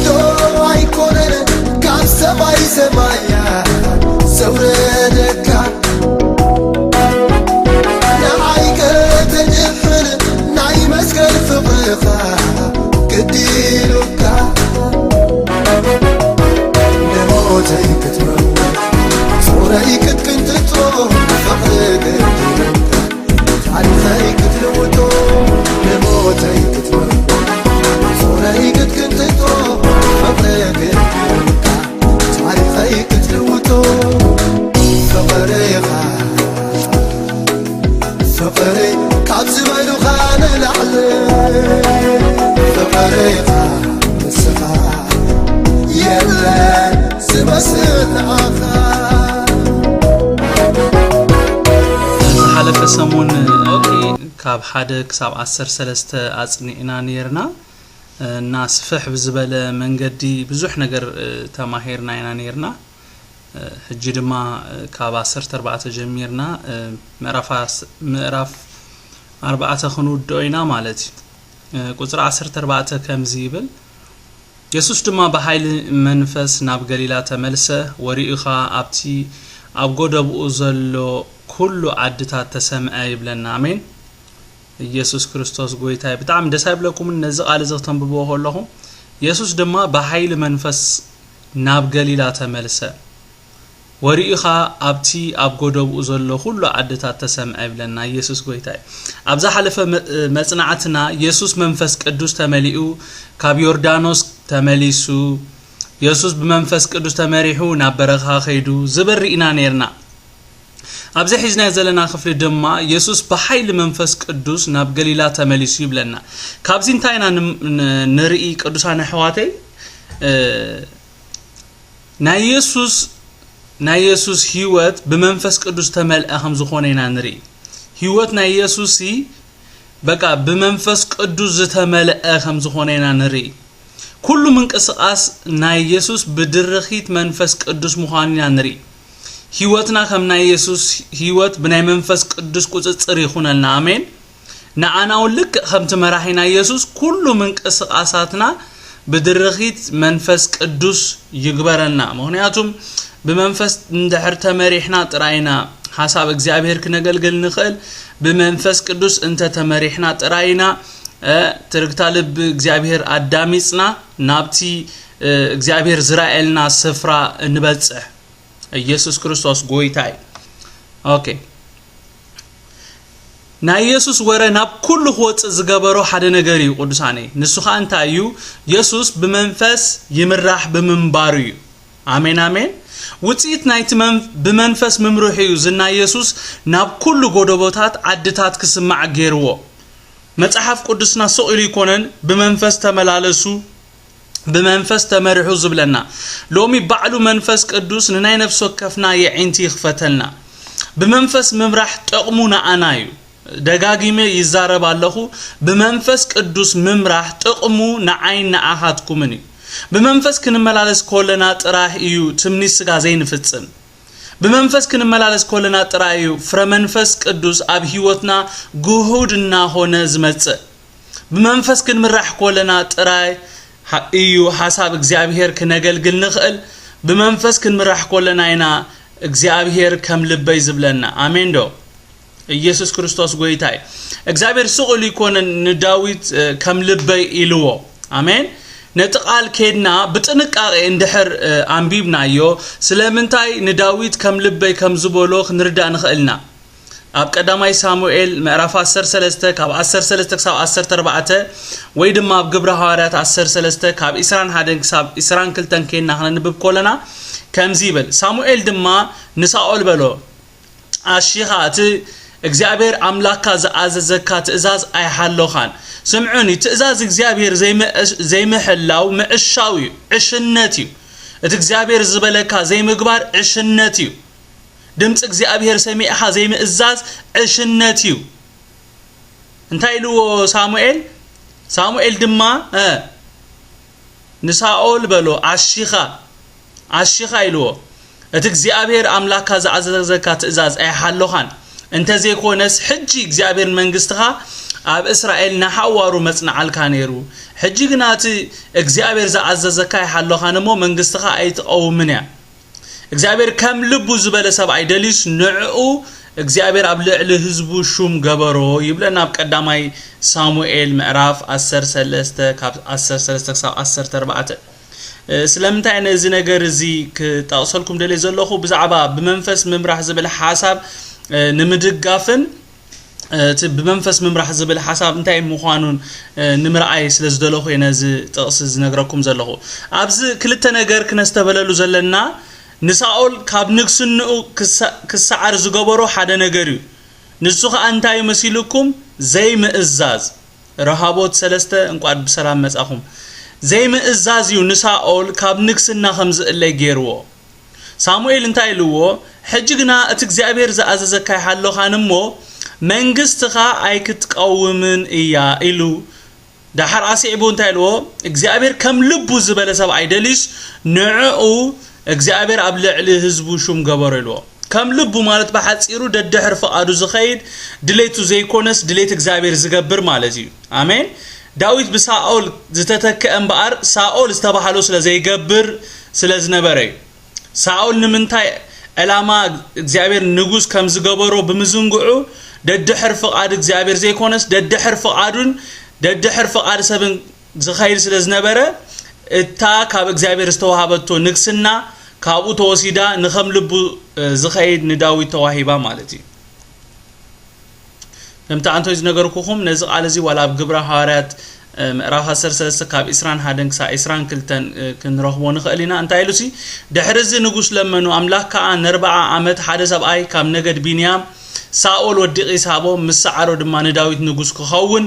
ዶ ኣይኮነን ካብ ሰማይ ሰማያ ዘውረደካ፣ ንዓይ ከተድሕን ናይ መስቀል ፍቕርኻ ግዲ ኢሉካ፣ ንሞተይ ክትመውት ጾረይ ክትቅንጥጦ ፍቕሪ ግዲ ኢሉካ። ታሪኸይ ክትልውጦ ንሞተይ ክትመርዶ ጾረይ ክትቅንጥጦ ፍቕሪ ግድልካ። ታሪኸይ ክትልውጦ ፍቕርኻ ፍቕሪ ካብ ዝበሉኻ ንላዕሊ ፍቕርኻ ንስኻ የለን ዝመስል ንዓኻ። ዝሓለፈ ሰሙን ኦኬ ካብ ሓደ ክሳብ ዓሰርተ ሰለስተ ኣጽኒዕና ነይርና እና ስፍሕ ብዝበለ መንገዲ ብዙሕ ነገር ተማሂርና ኢና ነይርና። ሕጂ ድማ ካብ ዓሰርተ ኣርባዕተ ጀሚርና ምዕራፍ ኣርባዕተ ክንውድኦ ኢና ማለት እዩ። ቁፅሪ ዓሰርተ ኣርባዕተ ከምዚ ይብል፣ የሱስ ድማ ብሓይሊ መንፈስ ናብ ገሊላ ተመልሰ፣ ወዲኡ ኸኣ ኣብቲ ኣብ ጎደብኡ ዘሎ ኩሉ ዓድታት ተሰምዐ ይብለና። ኣሜን። ኢየሱስ ክርስቶስ ጎይታ እዩ። ብጣዕሚ ደስ ኣይብለኩምን ነዚ ቃል እዚ ክተንብብዎ ከለኹም? የሱስ ድማ ብሓይሊ መንፈስ ናብ ገሊላ ተመልሰ። ወዲኡ ኸኣ ኣብቲ ኣብ ጎደብኡ ዘሎ ኩሉ ዓድታት ተሰምዐ ይብለና። ኢየሱስ ጎይታ እዩ። ኣብ ዝሓለፈ መጽናዕትና የሱስ መንፈስ ቅዱስ ተመሊኡ ካብ ዮርዳኖስ ተመሊሱ፣ የሱስ ብመንፈስ ቅዱስ ተመሪሑ ናብ በረኻ ከይዱ ዝብል ርኢና ነይርና። ኣብዚ ሒዝናዮ ዘለና ክፍሊ ድማ የሱስ ብሓይሊ መንፈስ ቅዱስ ናብ ገሊላ ተመሊሱ ይብለና። ካብዚ እንታይ ኢና ንርኢ ቅዱሳን ኣሕዋተይ? ናይ የሱስ ናይ የሱስ ህይወት ብመንፈስ ቅዱስ ዝተመልአ ከም ዝኾነ ኢና ንርኢ። ህይወት ናይ የሱስ በቃ ብመንፈስ ቅዱስ ዝተመልአ ከም ዝኾነ ኢና ንርኢ። ኩሉ ምንቅስቃስ ናይ የሱስ ብድርኺት መንፈስ ቅዱስ ምዃኑ ኢና ንርኢ። ህይወትና ከም ናይ የሱስ ህይወት ብናይ መንፈስ ቅዱስ ቁፅፅር ይኹነልና። ኣሜን። ንዓና እውን ልክእ ከምቲ መራሒና የሱስ ኩሉ ምንቅስቃሳትና ብድርኺት መንፈስ ቅዱስ ይግበረልና። ምኽንያቱም ብመንፈስ እንድሕር ተመሪሕና ጥራይ ኢና ሓሳብ እግዚኣብሔር ክነገልግል ንኽእል። ብመንፈስ ቅዱስ እንተተመሪሕና ጥራይ ኢና ትርግታ ልቢ እግዚኣብሔር ኣዳሚፅና ናብቲ እግዚኣብሔር ዝረኣየልና ስፍራ እንበፅሕ። ኢየሱስ ክርስቶስ ጎይታ እዩ። ኦኬ። ናይ የሱስ ወረ ናብ ኩሉ ክወፅእ ዝገበሮ ሓደ ነገር እዩ ቅዱሳነይ። ንሱ ኸዓ እንታይ እዩ? የሱስ ብመንፈስ ይምራሕ ብምንባሩ እዩ። ኣሜን ኣሜን። ውፅኢት ናይቲ ብመንፈስ ምምርሑ እዩ ዝና የሱስ ናብ ኩሉ ጎደቦታት ዓድታት ክስማዕ ገይርዎ። መፅሓፍ ቅዱስና ስቕ ኢሉ ይኮነን ብመንፈስ ተመላለሱ ብመንፈስ ተመርሑ ዝብለና። ሎሚ ባዕሉ መንፈስ ቅዱስ ንናይ ነፍሲ ወከፍና የዒንቲ ይኽፈተልና። ብመንፈስ ምምራሕ ጥቕሙ ንኣና እዩ። ደጋጊመ ይዛረብ ኣለኹ፣ ብመንፈስ ቅዱስ ምምራሕ ጥቕሙ ንዓይን ንኣኻትኩምን እዩ። ብመንፈስ ክንመላለስ ከለና ጥራሕ እዩ ትምኒት ስጋ ዘይንፍጽም። ብመንፈስ ክንመላለስ ከለና ጥራይ እዩ ፍረ መንፈስ ቅዱስ ኣብ ህይወትና ግሁድ እናኾነ ዝመጽእ። ብመንፈስ ክንምራሕ ከለና ጥራይ እዩ ሓሳብ እግዚኣብሔር ክነገልግል ንኽእል። ብመንፈስ ክንምራሕ ከለና ኢና እግዚኣብሔር ከም ልበይ ዝብለና። ኣሜን ዶ? ኢየሱስ ክርስቶስ ጎይታ እዩ። እግዚኣብሔር ስቕ ኢሉ ይኮነን ንዳዊት ከም ልበይ ኢልዎ። ኣሜን። ነቲ ቃል ኬድና ብጥንቃቄ እንድሕር ኣንቢብናዮ ስለምንታይ ንዳዊት ከም ልበይ ከም ዝበሎ ክንርዳእ ንኽእልና። ኣብ ቀዳማይ ሳሙኤል ምዕራፍ ዓሰርተ ሰለስተ ካብ ዓሰርተ ሰለስተ ክሳብ ዓሰርተ ኣርባዕተ ወይ ድማ ኣብ ግብረ ሃዋርያት ዓሰርተ ሰለስተ ካብ ዕስራን ሓደን ክሳብ ዕስራን ክልተን ኬድና ክነንብብ ከለና ከምዚ ይብል፣ ሳሙኤል ድማ ንሳኦል በሎ፣ ኣሺኻ እቲ እግዚኣብሔር ኣምላካ ዝኣዘዘካ ትእዛዝ ኣይሓሎኻን። ስምዑኒ፣ ትእዛዝ እግዚኣብሔር ዘይምእሽ- ዘይምሕላው ምዕሻው እዩ፣ ዕሽነት እዩ። እቲ እግዚኣብሔር ዝበለካ ዘይምግባር ዕሽነት እዩ። ድምፂ እግዚኣብሔር ሰሚዕኻ ዘይምእዛዝ ዕሽነት እዩ። እንታይ ኢልዎ ሳሙኤል? ሳሙኤል ድማ እ፣ ንሳኦል በሎ፣ ኣሺኻ ኣሺኻ ኢልዎ። እቲ እግዚኣብሔር ኣምላካ ዝኣዘዘካ ትእዛዝ ኣይሓሎኻን። እንተዘይኮነስ ሕጂ እግዚኣብሔር መንግስትኻ ኣብ እስራኤል ንሓዋሩ መጽንዓልካ ነይሩ። ሕጂ ግና እቲ እግዚኣብሔር ዝኣዘዘካ ይሓሎኻን እሞ መንግስትኻ ኣይትቐውምን እያ። እግዚኣብሔር ከም ልቡ ዝበለ ሰብኣይ ደልዩስ ንዕኡ እግዚኣብሔር ኣብ ልዕሊ ህዝቡ ሹም ገበሮ ይብለና ኣብ ቀዳማይ ሳሙኤል ምዕራፍ ዓሰርተ ሰለስተ ካብ ዓሰርተ ሰለስተ ክሳብ ዓሰርተ ኣርባዕተ። ስለምንታይ ነዚ ነገር እዚ ክጠቕሰልኩም ደልየ ዘለኹ ብዛዕባ ብመንፈስ ምምራሕ ዝብል ሓሳብ ንምድጋፍን እቲ ብመንፈስ ምምራሕ ዝብል ሓሳብ እንታይ ምዃኑን ንምርኣይ ስለ ዝደለኹ እየ ነዚ ጥቕሲ ዝነግረኩም ዘለኹ። ኣብዚ ክልተ ነገር ክነስተበለሉ ዘለና፣ ንሳኦል ካብ ንግስንኡ ክሰዓር ዝገበሮ ሓደ ነገር እዩ። ንሱ ኸኣ እንታይ እዩ መሲልኩም? ዘይምእዛዝ። ረሃቦት ሰለስተ እንቋድ ብሰላም መጻኹም። ዘይምእዛዝ እዩ ንሳኦል ካብ ንግስና ከም ዝእለይ ገይርዎ። ሳሙኤል እንታይ ኢልዎ? ሕጂ ግና እቲ እግዚኣብሔር ዝኣዘዘካ ይሓሎኻን እሞ መንግስትኻ ኣይክትቀውምን እያ ኢሉ። ዳሓር ኣስዒቡ እንታይ ኢልዎ? እግዚኣብሔር ከም ልቡ ዝበለ ሰብኣይ ደልዩስ ንዕኡ እግዚኣብሔር ኣብ ልዕሊ ህዝቡ ሹም ገበሮ ኢልዎ። ከም ልቡ ማለት ብሓጺሩ ደድሕር ፍቓዱ ዝኸይድ፣ ድሌቱ ዘይኮነስ ድሌት እግዚኣብሔር ዝገብር ማለት እዩ። ኣሜን። ዳዊት ብሳኦል ዝተተክአ እምበኣር ሳኦል ዝተባህሎ ስለ ዘይገብር ስለ ዝነበረ እዩ። ሳኦል ንምንታይ ዕላማ እግዚኣብሔር ንጉስ ከም ዝገበሮ ብምዝንግዑ ደድሕር ፍቓድ እግዚኣብሔር ዘይኮነስ ደድሕር ፍቓዱን ደድሕር ፍቓድ ሰብን ዝኸይድ ስለ ዝነበረ እታ ካብ እግዚኣብሔር ዝተዋሃበቶ ንግስና ካብኡ ተወሲዳ ንኸም ልቡ ዝኸይድ ንዳዊት ተዋሂባ ማለት እዩ። ከምቲ ኣንቶይ ዝነገርኩኹም ነዚ ቃል እዚ ዋላ ኣብ ግብረ ሃዋርያት ምዕራፍ ዓሰርተ ሰለስተ ካብ ዕስራን ሓደን ክሳብ ዕስራን ክልተን ክንረኽቦ ንኽእል ኢና። እንታይ ኢሉሲ? ድሕሪ እዚ ንጉስ ለመኑ፣ ኣምላኽ ከኣ ነርብዓ ዓመት ሓደ ሰብኣይ ካብ ነገድ ቢንያም ሳኦል ወዲ ቂስ ሃቦ፣ ምስ ሰዓሮ ድማ ንዳዊት ንጉስ ክኸውን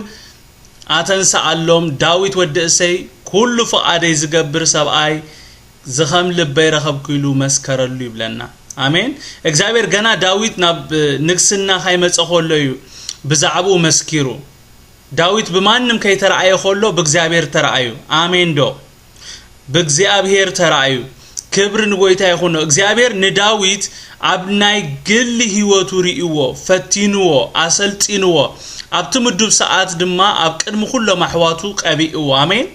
ኣተንስኣሎም። ዳዊት ወዲ እሰይ ኩሉ ፍቓደይ ዝገብር ሰብኣይ ዝኸም ልበይ ረኸብኩ ኢሉ መስከረሉ ይብለና። ኣሜን። እግዚኣብሔር ገና ዳዊት ናብ ንግስና ካይመጸ ከሎ እዩ ብዛዕባኡ መስኪሩ። ዳዊት ብማንም ከይተረኣየ ከሎ ብእግዚኣብሔር ተረኣዩ። ኣሜን ዶ? ብእግዚኣብሔር ተረኣዩ። ክብሪ ንጎይታ ይኹኖ። እግዚኣብሔር ንዳዊት ኣብ ናይ ግሊ ህይወቱ ርእይዎ፣ ፈቲንዎ፣ ኣሰልጢንዎ። ኣብቲ ምዱብ ሰዓት ድማ ኣብ ቅድሚ ኩሎም ኣሕዋቱ ቀቢእዎ። ኣሜን።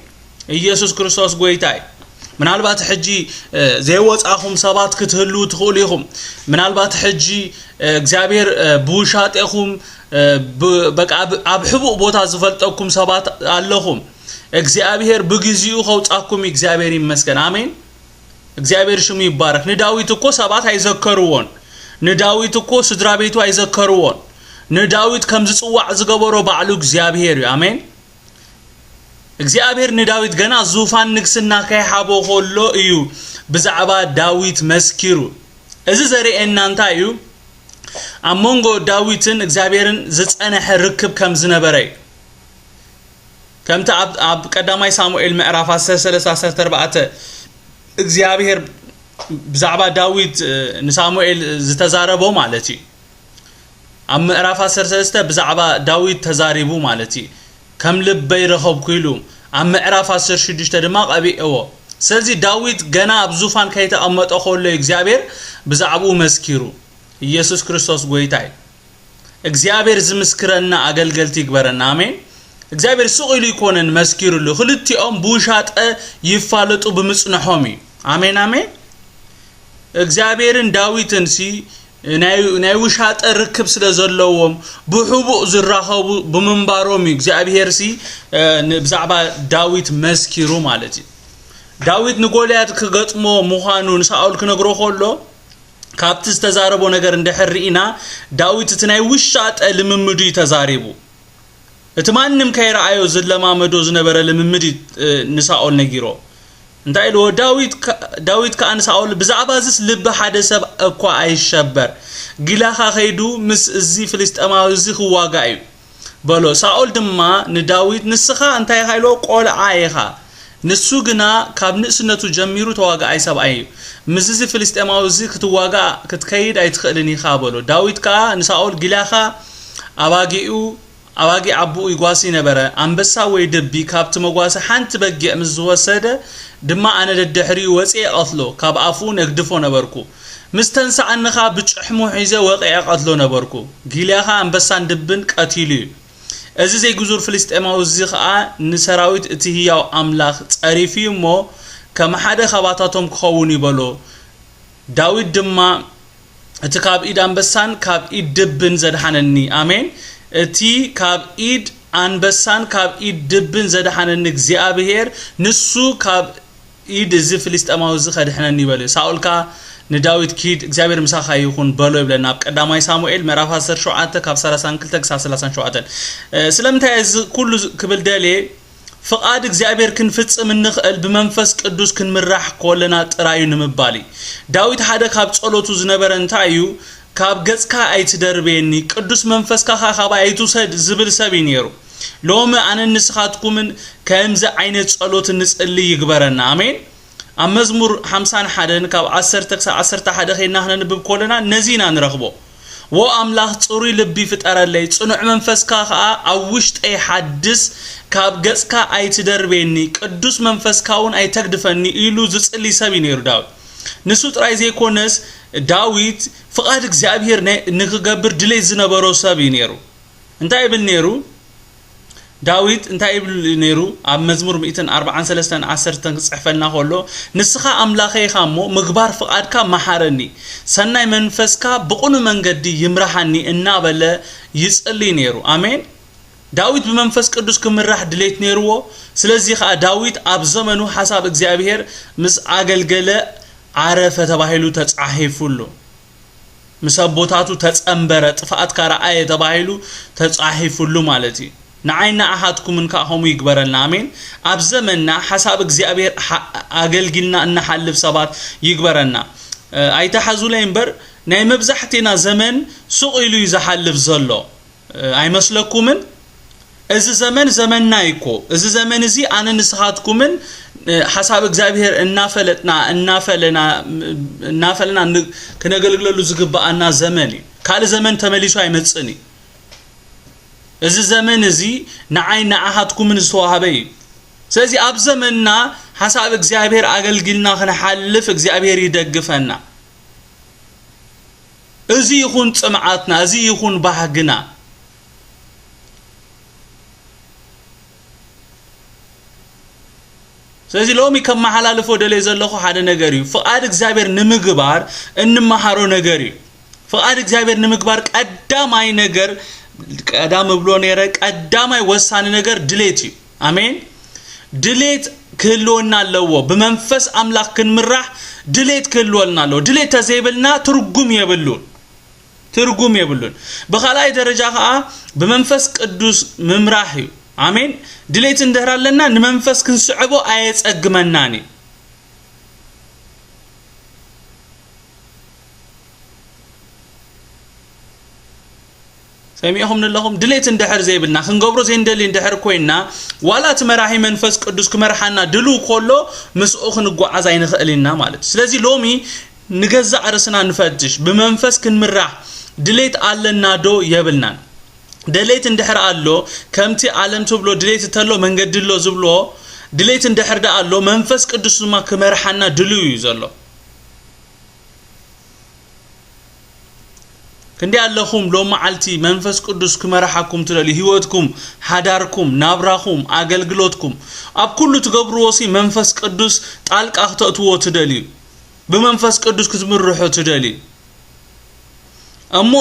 ኢየሱስ ክርስቶስ ጎይታ እዩ። ምናልባት ሕጂ ዘይወጻኹም ሰባት ክትህልዉ ትኽእሉ ኢኹም። ምናልባት ሕጂ እግዚኣብሔር ብውሻጤኹም በቃ ኣብ ሕቡእ ቦታ ዝፈልጠኩም ሰባት ኣለኹም። እግዚኣብሔር ብግዚኡ ከውጻኩም እግዚኣብሔር ይመስገን። ኣሜን። እግዚኣብሔር ሽሙ ይባረክ። ንዳዊት እኮ ሰባት ኣይዘከርዎን። ንዳዊት እኮ ስድራ ቤቱ ኣይዘከርዎን። ንዳዊት ከም ዝጽዋዕ ዝገበሮ ባዕሉ እግዚኣብሔር እዩ። ኣሜን። እግዚኣብሔር ንዳዊት ገና ዙፋን ንግስና ከይሓቦ ከሎ እዩ ብዛዕባ ዳዊት መስኪሩ። እዚ ዘርእየና እንታይ እዩ? ኣብ መንጎ ዳዊትን እግዚኣብሔርን ዝጸነሐ ርክብ ከም ዝነበረ እዩ። ከምቲ ኣብ ቀዳማይ ሳሙኤል ምዕራፍ ዓሰርተ ሰለስተ ዓሰርተ ኣርባዕተ እግዚኣብሔር ብዛዕባ ዳዊት ንሳሙኤል ዝተዛረቦ ማለት እዩ። ኣብ ምዕራፍ ዓሰርተ ሰለስተ ብዛዕባ ዳዊት ተዛሪቡ ማለት እዩ። ከም ልበይ ረኸብኩ ኢሉ ኣብ ምዕራፍ ዓሰርተ ሽዱሽተ ድማ ቀቢእዎ። ስለዚ ዳዊት ገና ኣብ ዙፋን ከይተቐመጠ ከሎ እግዚኣብሔር ብዛዕባኡ መስኪሩ። ኢየሱስ ክርስቶስ ጎይታ እዩ። እግዚኣብሔር ዝምስክረና ኣገልገልቲ ይግበረና። ኣሜን። እግዚኣብሔር ስቕ ኢሉ ይኮነን መስኪሩሉ። ክልቲኦም ብውሻጠ ይፋለጡ ብምጽንሖም እዩ። ኣሜን ኣሜን። እግዚኣብሔርን ዳዊትን ሲ ናይ ውሻጠ ርክብ ስለ ዘለዎም ብሕቡእ ዝራኸቡ ብምንባሮም እዩ እግዚኣብሔር ሲ ብዛዕባ ዳዊት መስኪሩ ማለት እዩ። ዳዊት ንጎልያድ ክገጥሞ ምዃኑ ንሳኦል ክነግሮ ከሎ ካብቲ ዝተዛረቦ ነገር እንድሕር ርኢና ዳዊት እቲ ናይ ውሻጠ ልምምዱ እዩ ተዛሪቡ። እቲ ማንም ከይረኣዮ ዝለማመዶ ዝነበረ ልምምድ እዩ ንሳኦል ነጊሮ። እንታይ ኢልዎ? ዳዊት ከኣ ንሳኦል ብዛዕባ እዝስ ልቢ ሓደ ሰብ እኳ ኣይሸበር፣ ጊላኻ ከይዱ ምስ እዚ ፍልስጤማዊ እዚ ክዋጋእ እዩ በሎ። ሳኦል ድማ ንዳዊት ንስኻ እንታይ ኢኻ ኢልዎ? ቆልዓ ኢኻ። ንሱ ግና ካብ ንእስነቱ ጀሚሩ ተዋጋኣይ ሰብኣይ እዩ። ምስ እዚ ፍልስጤማዊ እዚ ክትዋጋእ ክትከይድ ኣይትኽእልን ኢኻ በሎ። ዳዊት ከኣ ንሳኦል ጊላኻ ኣባጊኡ ኣባጊዕ ኣቦኡ ይጓሲ ነበረ። ኣንበሳ ወይ ድቢ ካብቲ መጓሰ ሓንቲ በጊዕ ምስ ዝወሰደ ድማ ኣነ ደድሕሪኡ ወጺኤ እቐትሎ፣ ካብ ኣፍኡ ነግድፎ ነበርኩ። ምስ ተንስኣኒ ኸኣ ብጭሕሙ ሒዘ ወቒዐ እቐትሎ ነበርኩ። ጊልያኻ ኣንበሳን ድብን ቀቲሉ እዩ። እዚ ዘይግዙር ፍልስጤማዊ እዚ ኸኣ ንሰራዊት እቲ ህያው ኣምላኽ ጸሪፉ እዩ እሞ፣ ከም ሓደ ኻባታቶም ክኸውን እዩ በሎ። ዳዊት ድማ፣ እቲ ካብ ኢድ ኣንበሳን ካብ ኢድ ድብን ዘድሓነኒ፣ ኣሜን። እቲ ካብ ኢድ ኣንበሳን ካብ ኢድ ድብን ዘድሓነኒ እግዚኣብሔር፣ ንሱ ካብ ኢድ እዚ ፍልስጤማዊ እዚ ኸድሕነኒ በሎ። ሳኦል ከኣ ንዳዊት፣ ኪድ፣ እግዚኣብሔር ምሳኻ ይኹን በሎ ይብለና። ኣብ ቀዳማይ ሳሙኤል ምዕራፍ ዓሰርተ ሸውዓተ ካብ ሰላሳ ክልተ ክሳብ ሰላሳ ሸውዓተ። እ፣ ስለምንታይ እዚ ኩሉ ክብል ደልየ? ፍቓድ እግዚኣብሔር ክንፍጽም እንኽእል ብመንፈስ ቅዱስ ክንምራሕ ከለና ጥራይ እዩ ንምባል እዩ። ዳዊት ሓደ ካብ ጸሎቱ ዝነበረ እንታይ እዩ? ካብ ገጽካ ኣይትደርበየኒ፣ ቅዱስ መንፈስካ ኸኣ ካባይ ኣይትውሰድ ዝብል ሰብ እዩ ነይሩ። ሎሚ ኣነን ንስኻትኩምን ከምዚ ዓይነት ጸሎት እንጽሊ ይግበረና። ኣሜን። ኣብ መዝሙር ሓምሳን ሓደን ካብ ዓሰርተ ክሳብ ዓሰርተ ሓደ ኸይድና ክነንብብ ከለና ነዚ ኢና ንረኽቦ። "ዎ ኣምላኽ ጽሩይ ልቢ ፍጠረለይ፣ ጽኑዕ መንፈስካ ኸኣ ኣብ ውሽጠይ ሓድስ፣ ካብ ገጽካ ኣይትደርበየኒ፣ ቅዱስ መንፈስካ እውን ኣይተግድፈኒ" ኢሉ ዝጽሊ ሰብ እዩ ነይሩ ዳዊት። ንሱ ጥራይ ዘይኮነስ ፍቓድ እግዚኣብሔር ናይ-፣ ንክገብር ድሌት ዝነበሮ ሰብ እዩ ነይሩ። እንታይ ይብል ነይሩ? ዳዊት እንታይ ይብል ነይሩ? ኣብ መዝሙር ሚእትን ኣርባዓን ሰለስተን ዓሰርተን ክጽሕፈልና ከሎ፣ "ንስኻ ኣምላኸይ ኢኻ እሞ፣ ምግባር ፍቓድካ መሓረኒ፣ ሰናይ መንፈስካ ብቕኑዕ መንገዲ ይምርሓኒ" እናበለ ይጽሊ ነይሩ። ኣሜን። ዳዊት ብመንፈስ ቅዱስ ክምራሕ ድሌት ነይርዎ። ስለዚ ኸኣ ዳዊት ኣብ ዘመኑ ሓሳብ እግዚኣብሔር ምስ ኣገልገለ ዓረፈ ተባሂሉ ተጻሒፉሉ። ምስ ኣቦታቱ ተጸንበረ፣ ጥፍኣትካ ረኣየ ተባሂሉ ተጻሒፉሉ ማለት እዩ። ንዓይ ንኣኻትኩምን ከኣ ከምኡ ይግበረልና። ኣሜን። ኣብ ዘመንና ሓሳብ እግዚኣብሔር ሓ-፣ ኣገልጊልና እንሓልፍ ሰባት ይግበረና። እ፣ ኣይተሓዙለይ እምበር፣ ናይ መብዛሕትና ዘመን ሱቕ ኢሉ እዩ ዝሓልፍ ዘሎ። እ፣ ኣይመስለኩምን? እዚ ዘመን ዘመንና እዩ እኮ። እዚ ዘመን እዚ ኣነ ንስኻትኩምን፣ እ፣ ሓሳብ እግዚኣብሔር እናፈለጥና፣ እናፈለና፣ እናፈለና ን-፣ ክነገልግለሉ ዝግብኣና ዘመን እዩ። ካልእ ዘመን ተመሊሱ ኣይመጽእን እዩ። እዚ ዘመን እዚ ንዓይ ንኣኻትኩምን ዝተዋህበ እዩ። ስለዚ ኣብ ዘመንና ሓሳብ እግዚኣብሔር ኣገልጊልና ክንሓልፍ እግዚኣብሔር ይደግፈና። እዚ ይኹን ጽምዓትና፣ እዚ ይኹን ባህግና። ስለዚ ሎሚ ከመሓላልፎ ደልየ ዘለኹ ሓደ ነገር እዩ። ፍቓድ እግዚኣብሔር ንምግባር እንመሃሮ ነገር እዩ። ፍቓድ እግዚኣብሔር ንምግባር ቀዳማይ ነገር፣ ቀዳም እብሎ ነይረ፣ ቀዳማይ ወሳኒ ነገር ድሌት እዩ። ኣሜን። ድሌት ክህልወና ኣለዎ። ብመንፈስ ኣምላኽ ክንምራሕ ድሌት ክህልወና ኣለዎ። ድሌት ተዘይብልና ትርጉም የብሉን። ትርጉም የብሉን። ብኻልኣይ ደረጃ ኸኣ ብመንፈስ ቅዱስ ምምራሕ እዩ። ኣሜን። ድሌት እንድሕር ኣለና ንመንፈስ ክንስዕቦ ኣየጸግመናን እዩ። ሰሚዕኹም ኣለኹም? ድሌት እንድሕር ዘይብልና፣ ክንገብሮ ዘይንደሊ እንድሕር ኮይንና፣ ዋላ እቲ መራሒ መንፈስ ቅዱስ ክመርሓና ድልው ከሎ ምስኡ ክንጓዓዝ ኣይንኽእል ኢና ማለት እዩ። ስለዚ ሎሚ ንገዛእ ርእስና ንፈትሽ። ብመንፈስ ክንምራሕ ድሌት ኣለና ዶ የብልናን? ድሌት እንድሕር ኣሎ፣ ከምቲ ዓለም ትብሎ ድሌት እንተሎ መንገዲ ኣሎ ዝብሎ፣ ድሌት እንድሕር ደኣ ኣሎ፣ መንፈስ ቅዱስ ድማ ክመርሓና ድልው እዩ ዘሎ። ክንደይ ኣለኹም ሎም መዓልቲ መንፈስ ቅዱስ ክመርሓኩም ትደልዩ? ህይወትኩም፣ ሓዳርኩም፣ ናብራኹም፣ ኣገልግሎትኩም፣ ኣብ ኩሉ ትገብርዎ ሲ መንፈስ ቅዱስ ጣልቃ ክተእትዎ ትደልዩ? ብመንፈስ ቅዱስ ክትምርሑ ትደልዩ? እሞ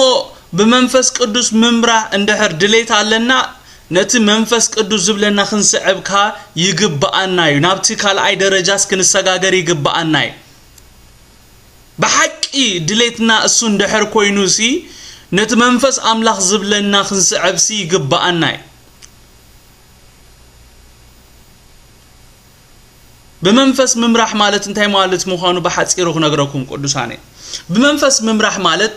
ብመንፈስ ቅዱስ ምምራሕ እንድሕር ድሌት ኣለና፣ ነቲ መንፈስ ቅዱስ ዝብለና ክንስዕብ ከኣ ይግብኣና እዩ። ናብቲ ካልኣይ ደረጃስ ክንሰጋገር ይግብኣና እዩ። ብሓቂ ድሌትና እሱ እንድሕር ኮይኑሲ፣ ነቲ መንፈስ ኣምላኽ ዝብለና ክንስዕብሲ ይግብኣና እዩ። ብመንፈስ ምምራሕ ማለት እንታይ ማለት ምዃኑ ብሓጺሩ ክነግረኩም ቅዱሳነይ። ብመንፈስ ምምራሕ ማለት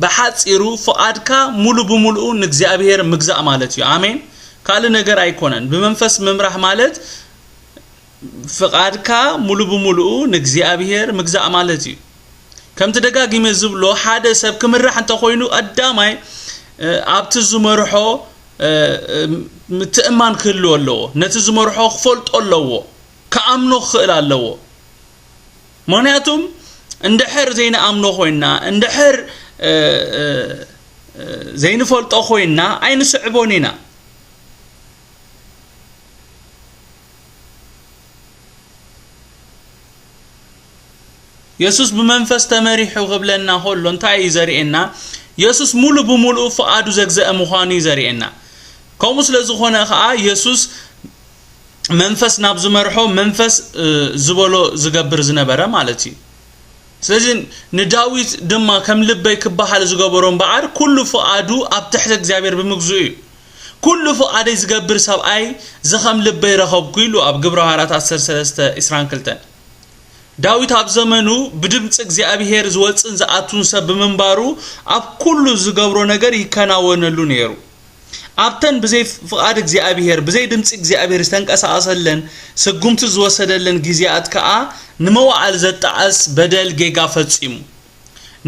ብሓጺሩ ፍቓድካ ሙሉ ብምሉኡ ንእግዚኣብሔር ምግዛእ ማለት እዩ። ኣሜን። ካልእ ነገር ኣይኮነን። ብመንፈስ ምምራሕ ማለት ፍቓድካ ሙሉ ብምሉኡ ንእግዚኣብሔር ምግዛእ ማለት እዩ። ከምቲ ደጋጊመ ዝብሎ፣ ሓደ ሰብ ክምራሕ እንተኾይኑ፣ ቀዳማይ፣ እ፣ ኣብቲ ዝመርሖ፣ እ፣ እ፣ ምትእማን ክህልዎ ኣለዎ። ነቲ ዝመርሖ ክፈልጦ ኣለዎ። ክኣምኖ ክኽእል ኣለዎ። ምኽንያቱም፣ እንድሕር ዘይንኣምኖ ኮይንና፣ እንድሕር፣ እ፣ እ፣ እ፣ ዘይንፈልጦ ኮይንና፣ ኣይንስዕቦን ኢና። የሱስ ብመንፈስ ተመሪሑ ክብለና ከሎ እንታይ እዩ ዘርእየና? የሱስ ሙሉ ብምሉኡ ፍቓዱ ዘግዘአ ምዃኑ እዩ ዘርእየና። ከምኡ ስለ ዝኾነ ኸኣ የሱስ መንፈስ ናብ ዝመርሖ መንፈስ ዝበሎ ዝገብር ዝነበረ ማለት እዩ። ስለዚ ንዳዊት ድማ ከም ልበይ ክበሃል ዝገበሮ እምበኣር ኩሉ ፍቓዱ ኣብ ትሕቲ እግዚኣብሔር ብምግዝኡ እዩ። ኩሉ ፍቓደይ ዝገብር ሰብኣይ ዝኸም ልበይ ረኸብኩ ኢሉ ኣብ ግብረ ሃዋርያት ዓሰርተ ሰለስተ ዕስራን ክልተን። ዳዊት ኣብ ዘመኑ ብድምፂ እግዚኣብሔር ዝወፅን ዝኣቱን ሰብ ብምንባሩ ኣብ ኩሉ ዝገብሮ ነገር ይከናወነሉ ነይሩ። ኣብተን ብዘይ ፍቓድ እግዚኣብሔር ብዘይ ድምፂ እግዚኣብሔር ዝተንቀሳቐሰለን ስጉምቲ ዝወሰደለን ግዜያት ከዓ ንመዋዕል ዘጣዕስ በደል ጌጋ ፈፂሙ።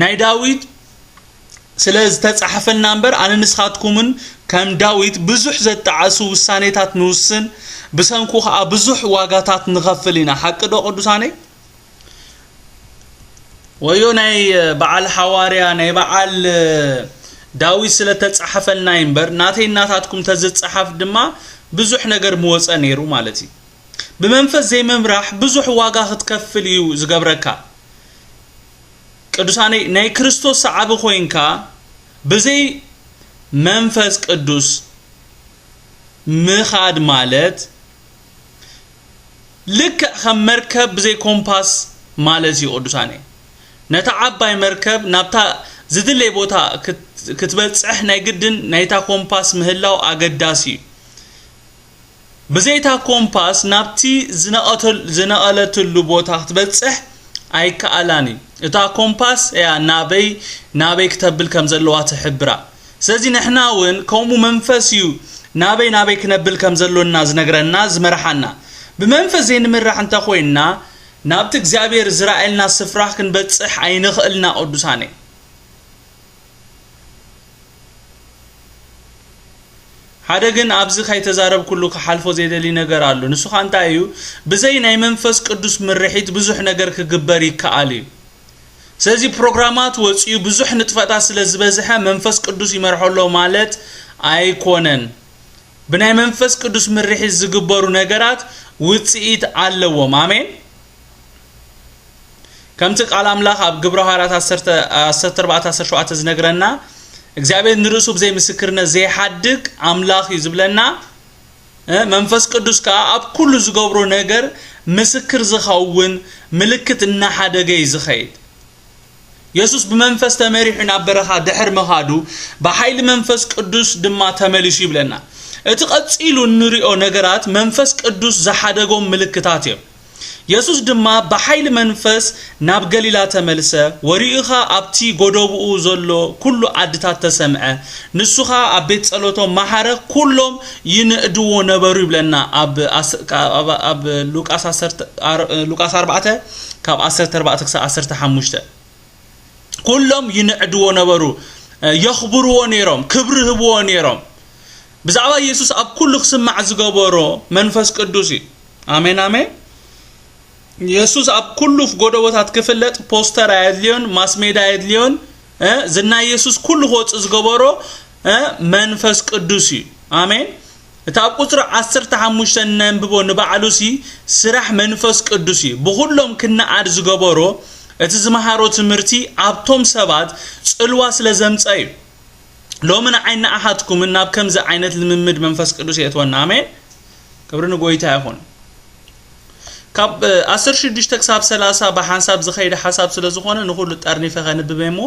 ናይ ዳዊት ስለ ዝተጻሕፈልና እምበር ኣነ ንስኻትኩምን ከም ዳዊት ብዙሕ ዘጣዕሱ ውሳኔታት ንውስን፣ ብሰንኩ ኸኣ ብዙሕ ዋጋታት ንኸፍል ኢና። ሓቂ ዶ ቅዱሳነይ? ወዮ ናይ በዓል ሓዋርያ ናይ በዓል ዳዊት ስለ ተጻሕፈልና እዩ እምበር ናተይ ናታትኩም ተዝጸሓፍ ድማ ብዙሕ ነገር ምወጸ ነይሩ ማለት እዩ። ብመንፈስ ዘይምምራሕ ብዙሕ ዋጋ ክትከፍል እዩ ዝገብረካ። ቅዱሳነይ ናይ ክርስቶስ ሰዓቢ ኮይንካ ብዘይ መንፈስ ቅዱስ ምኻድ ማለት ልክዕ ከም መርከብ ብዘይ ኮምፓስ ማለት እዩ። ቅዱሳነይ ነታ ዓባይ መርከብ ናብታ ዝድለይ ቦታ ክትበፅሕ ናይ ግድን ናይታ ኮምፓስ ምህላው ኣገዳሲ እዩ። ብዘይታ ኮምፓስ ናብቲ ዝነቐለትሉ ቦታ ክትበፅሕ ኣይከኣላን እዩ። እታ ኮምፓስ እያ ናበይ ናበይ ክተብል ከም ዘለዋ ትሕብራ። ስለዚ ንሕና እውን ከምኡ መንፈስ እዩ ናበይ ናበይ ክነብል ከም ዘሎና ዝነግረና ዝመርሓና። ብመንፈስ ዘይንምራሕ እንተኮይንና ናብቲ እግዚኣብሔር ዝረኣየልና ስፍራ ክንበፅሕ ኣይንኽእልና ቅዱሳነይ። ሓደ ግን ኣብዚ ከይተዛረብኩሉ ክሓልፎ ዘይደሊ ነገር ኣሎ። ንሱ ኸኣ እንታይ እዩ? ብዘይ ናይ መንፈስ ቅዱስ ምርሒት ብዙሕ ነገር ክግበር ይከኣል እዩ። ስለዚ ፕሮግራማት ወፂኡ ብዙሕ ንጥፈታት ስለ ዝበዝሐ መንፈስ ቅዱስ ይመርሖ ኣሎ ማለት ኣይኮነን። ብናይ መንፈስ ቅዱስ ምርሒት ዝግበሩ ነገራት ውፅኢት ኣለዎም። ኣሜን። ከምቲ ቃል ኣምላኽ ኣብ ግብረ ሃዋርያት ዓሰርተ ኣርባዕተ ዓሰርተ ሸውዓተ ዝነግረና እግዚኣብሔር ንርእሱ ብዘይ ምስክርነት ዘይሓድግ ኣምላኽ እዩ ዝብለና። መንፈስ ቅዱስ ከኣ ኣብ ኩሉ ዝገብሮ ነገር ምስክር ዝኸውን ምልክት እናሓደገ እዩ ዝኸይድ። የሱስ ብመንፈስ ተመሪሑ ናብ በረኻ ድሕር ምኻዱ ብሓይሊ መንፈስ ቅዱስ ድማ ተመሊሱ ይብለና። እቲ ቀጺሉ እንሪኦ ነገራት መንፈስ ቅዱስ ዝሓደጎም ምልክታት እዮም። የሱስ ድማ ብሓይሊ መንፈስ ናብ ገሊላ ተመልሰ፣ ወሬኡ ኸኣ ኣብቲ ጎደቦኡ ዘሎ ኩሉ ዓድታት ተሰምዐ። ንሱ ኸኣ ኣብ ቤት ጸሎቶም ማሓረ፣ ኩሎም ይንእድዎ ነበሩ ይብለና ኣብ ኣስ-፣ ኣብ፣ ኣብ ሉቃስ ዓሰርተ፣ ኣር-፣ ሉቃስ ኣርባዕተ ካብ ዓሰርተ ኣርባዕተ ክሳብ ዓሰርተ ሓሙሽተ። ኩሎም ይንዕድዎ ነበሩ፣ የኽብርዎ ነይሮም፣ ክብሪ ህብዎ ነይሮም። ብዛዕባ የሱስ ኣብ ኩሉ ክስማዕ ዝገበሮ መንፈስ ቅዱስ እዩ። ኣሜን ኣሜን። የሱስ ኣብ ኩሉ ጎደቦታት ክፍለጥ ፖስተር ኣየድልዮን፣ ማስሜዳ ኣየድልዮን። ዝና የሱስ ኩሉ ክወፅእ ዝገበሮ መንፈስ ቅዱስ እዩ። ኣሜን። እቲ ኣብ ቁፅሪ ዓሰርተ ሓሙሽተ እነንብቦ ንባዕሉሲ ስራሕ መንፈስ ቅዱስ እዩ። ብኹሎም ክነኣድ ዝገበሮ እቲ ዝመሃሮ ትምህርቲ ኣብቶም ሰባት ጽልዋ ስለ ዘምጸ እዩ። ሎሚ ንዓይ ንኣኻትኩምን ናብ ከምዚ ዓይነት ልምምድ መንፈስ ቅዱስ የእትወና። ኣሜን። ክብሪ ንጎይታ ይኹን። ካብ ዓሰርተ ሽዱሽተ ክሳብ ሰላሳ ብሓንሳብ ዝኸይደ ሓሳብ ስለ ዝኾነ ንኹሉ ጠርኒፈ ከንብበ እሞ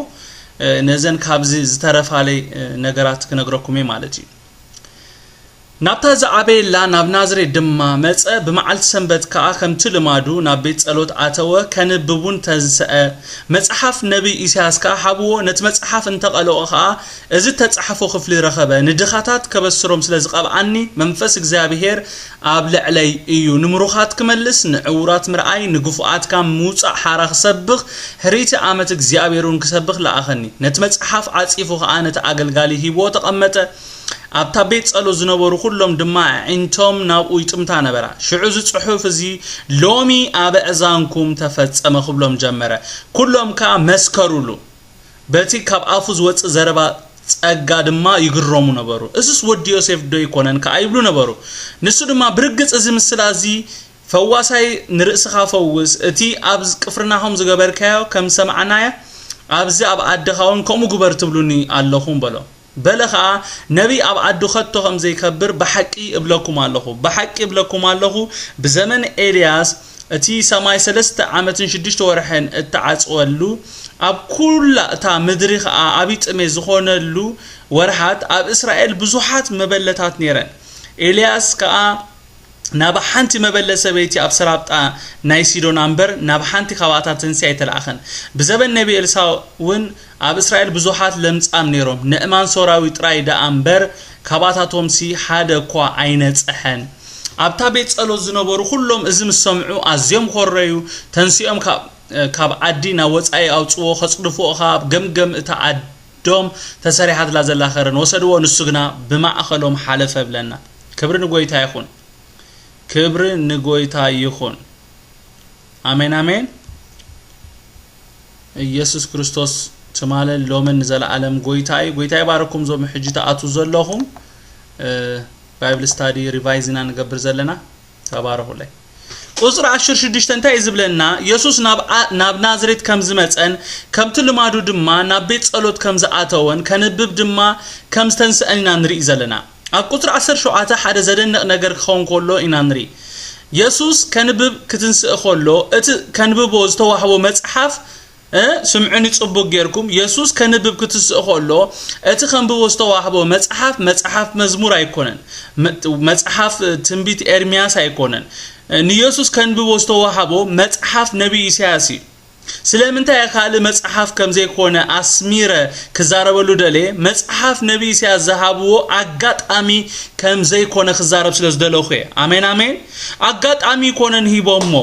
ነዘን ካብዚ ዝተረፋለይ ነገራት ክነግረኩም እየ ማለት እዩ። ናብታ ዝዓበየላ ናብ ናዝሬት ድማ መጸ፣ ብመዓልቲ ሰንበት ከኣ ከምቲ ልማዱ ናብ ቤት ጸሎት ኣተወ፣ ከንብብ እውን ተንስአ። መጽሓፍ ነቢይ ኢሳያስ ከኣ ሃብዎ፣ ነቲ መጽሓፍ እንተቐለኦ ኸኣ፣ እዚ እተጻሕፎ ክፍሊ ረኸበ። ንድኻታት ከበስሮም ስለ ዝቐብኣኒ፣ መንፈስ እግዚኣብሄር ኣብ ልዕለይ እዩ። ንምሩኻት ክመልስ፣ ንዕዉራት ምርኣይ፣ ንግፉኣት ካብ ምውጻእ ሓራ ክሰብኽ፣ ሕርይቲ ኣመት እግዚኣብሄር እውን ክሰብኽ ለኣኸኒ። ነቲ መጽሓፍ ዓጺፉ ኸኣ ነቲ ኣገልጋሊ ሂብዎ ተቐመጠ። ኣብታ ቤት ጸሎት ዝነበሩ ኩሎም ድማ ኣዒንቶም ናብኡ ይጥምታ ነበራ። ሽዑ፣ እዚ ጽሑፍ እዚ ሎሚ ኣብ ኣእዛንኩም ተፈጸመ ክብሎም ጀመረ። ኩሎም ከኣ መስከሩሉ። በቲ ካብ ኣፉ ዝወጽእ ዘረባ ጸጋ ድማ ይግረሙ ነበሩ። እዝስ ወዲ ዮሴፍ ዶ ኣይኮነን ከኣ ይብሉ ነበሩ። ንሱ ድማ፣ ብርግጽ እዚ ምስላ እዚ ፈዋሳይ ንርእስኻ ፈውስ፣ እቲ ኣብ ቅፍርናሆም ዝገበርካዮ ከም ዝሰማዕናዮ ኣብዚ ኣብ ዓድኻ እውን ከምኡ ግበር ትብሉኒ ኣለኹም በሎ። በለ ኸኣ፣ ነቢይ ኣብ ዓዱ ከቶ ከም ዘይከብር ብሓቂ እብለኩም ኣለኹ፣ ብሓቂ እብለኩም ኣለኹ፣ ብዘመን ኤልያስ እቲ ሰማይ ሰለስተ ዓመትን ሽዱሽተ ወርሕን እተዓጽወሉ፣ ኣብ ኩላ እታ ምድሪ ኸኣ ዓቢ ጥሜት ዝኾነሉ ወርሓት ኣብ እስራኤል ብዙሓት መበለታት ነይረን። ኤልያስ ከኣ ናብ ሓንቲ መበለት ሰበይቲ ኣብ ሰራብጣ ናይ ሲዶና እምበር ናብ ሓንቲ ካብኣታ ትንሲ ኣይተላእኸን። ብዘበን ነቢ ኤልሳ እውን ኣብ እስራኤል ብዙሓት ለምጻም ነይሮም። ንእማን ሶራዊ ጥራይ ደኣ እምበር ካብኣታቶምሲ ሓደ እኳ ኣይነጽሐን። ኣብታ ቤት ጸሎት ዝነበሩ ኩሎም እዚ ምስ ሰምዑ ኣዝዮም ኮረዩ። ተንሲኦም ካብ፣ ካብ ዓዲ ናብ ወጻኢ ኣውጽዎ፣ ከጽድፍዎ ኸኣ ኣብ ገምገም እታ ዓዶም ተሰሪሓትላ ዘላ ከረን ወሰድዎ። ንሱ ግና ብማእከሎም ሓለፈ ብለና። ክብሪ ንጎይታ ይኹን። ክብሪ ንጎይታ ይኹን። ኣሜን፣ ኣሜን። ኢየሱስ ክርስቶስ ትማልን ሎምን ንዘለኣለም ጎይታ እዩ። ጎይታ ይባርኩም። ዞም ሕጂ ትኣትዉ ዘለኹም፣ እ፣ ባይብል ስታዲ ሪቫይዝ ኢና ንገብር ዘለና። ተባረኹለይ። ቁጽሪ ዓሰርተ ሽዱሽተ እንታይ እዩ ዝብለና? የሱስ ናብ ኣ-፣ ናብ ናዝሬት ከም ዝመጸን ከምቲ ልማዱ ድማ ናብ ቤት ጸሎት ከም ዝኣተወን ከንብብ ድማ ከም ዝተንስአን ኢና ንርኢ ዘለና። ኣብ ቁጽሪ ዓሰርተ ሸውዓተ ሓደ ዘደንቕ ነገር ክኸውን ከሎ ኢና ንርኢ። የሱስ ከንብብ ክትንስእ ከሎ፣ እቲ ከንብቦ ዝተዋህቦ መጽሓፍ፣ እ፣ ስምዑኒ ጽቡቕ ጌርኩም፣ የሱስ ከንብብ ክትንስእ ከሎ፣ እቲ ከንብቦ ዝተዋህቦ መጽሓፍ፣ መጽሓፍ መዝሙር ኣይኮነን። መ-፣ መጽሓፍ ትንቢት ኤርምያስ ኣይኮነን። ንየሱስ ከንብቦ ዝተዋህቦ መጽሓፍ ነቢይ ኢሳያስ እዩ። ስለምንታይ ካልእ መጽሓፍ ከም ዘይኮነ ኣስሚረ ክዛረበሉ ደልየ፣ መጽሓፍ ነቢይ ኢሳያስ ዝሃብዎ ኣጋጣሚ ከም ዘይኮነ ክዛረብ ስለ ዝደለኹ እየ። ኣሜን፣ ኣሜን። ኣጋጣሚ ይኮነን ሂቦሞ።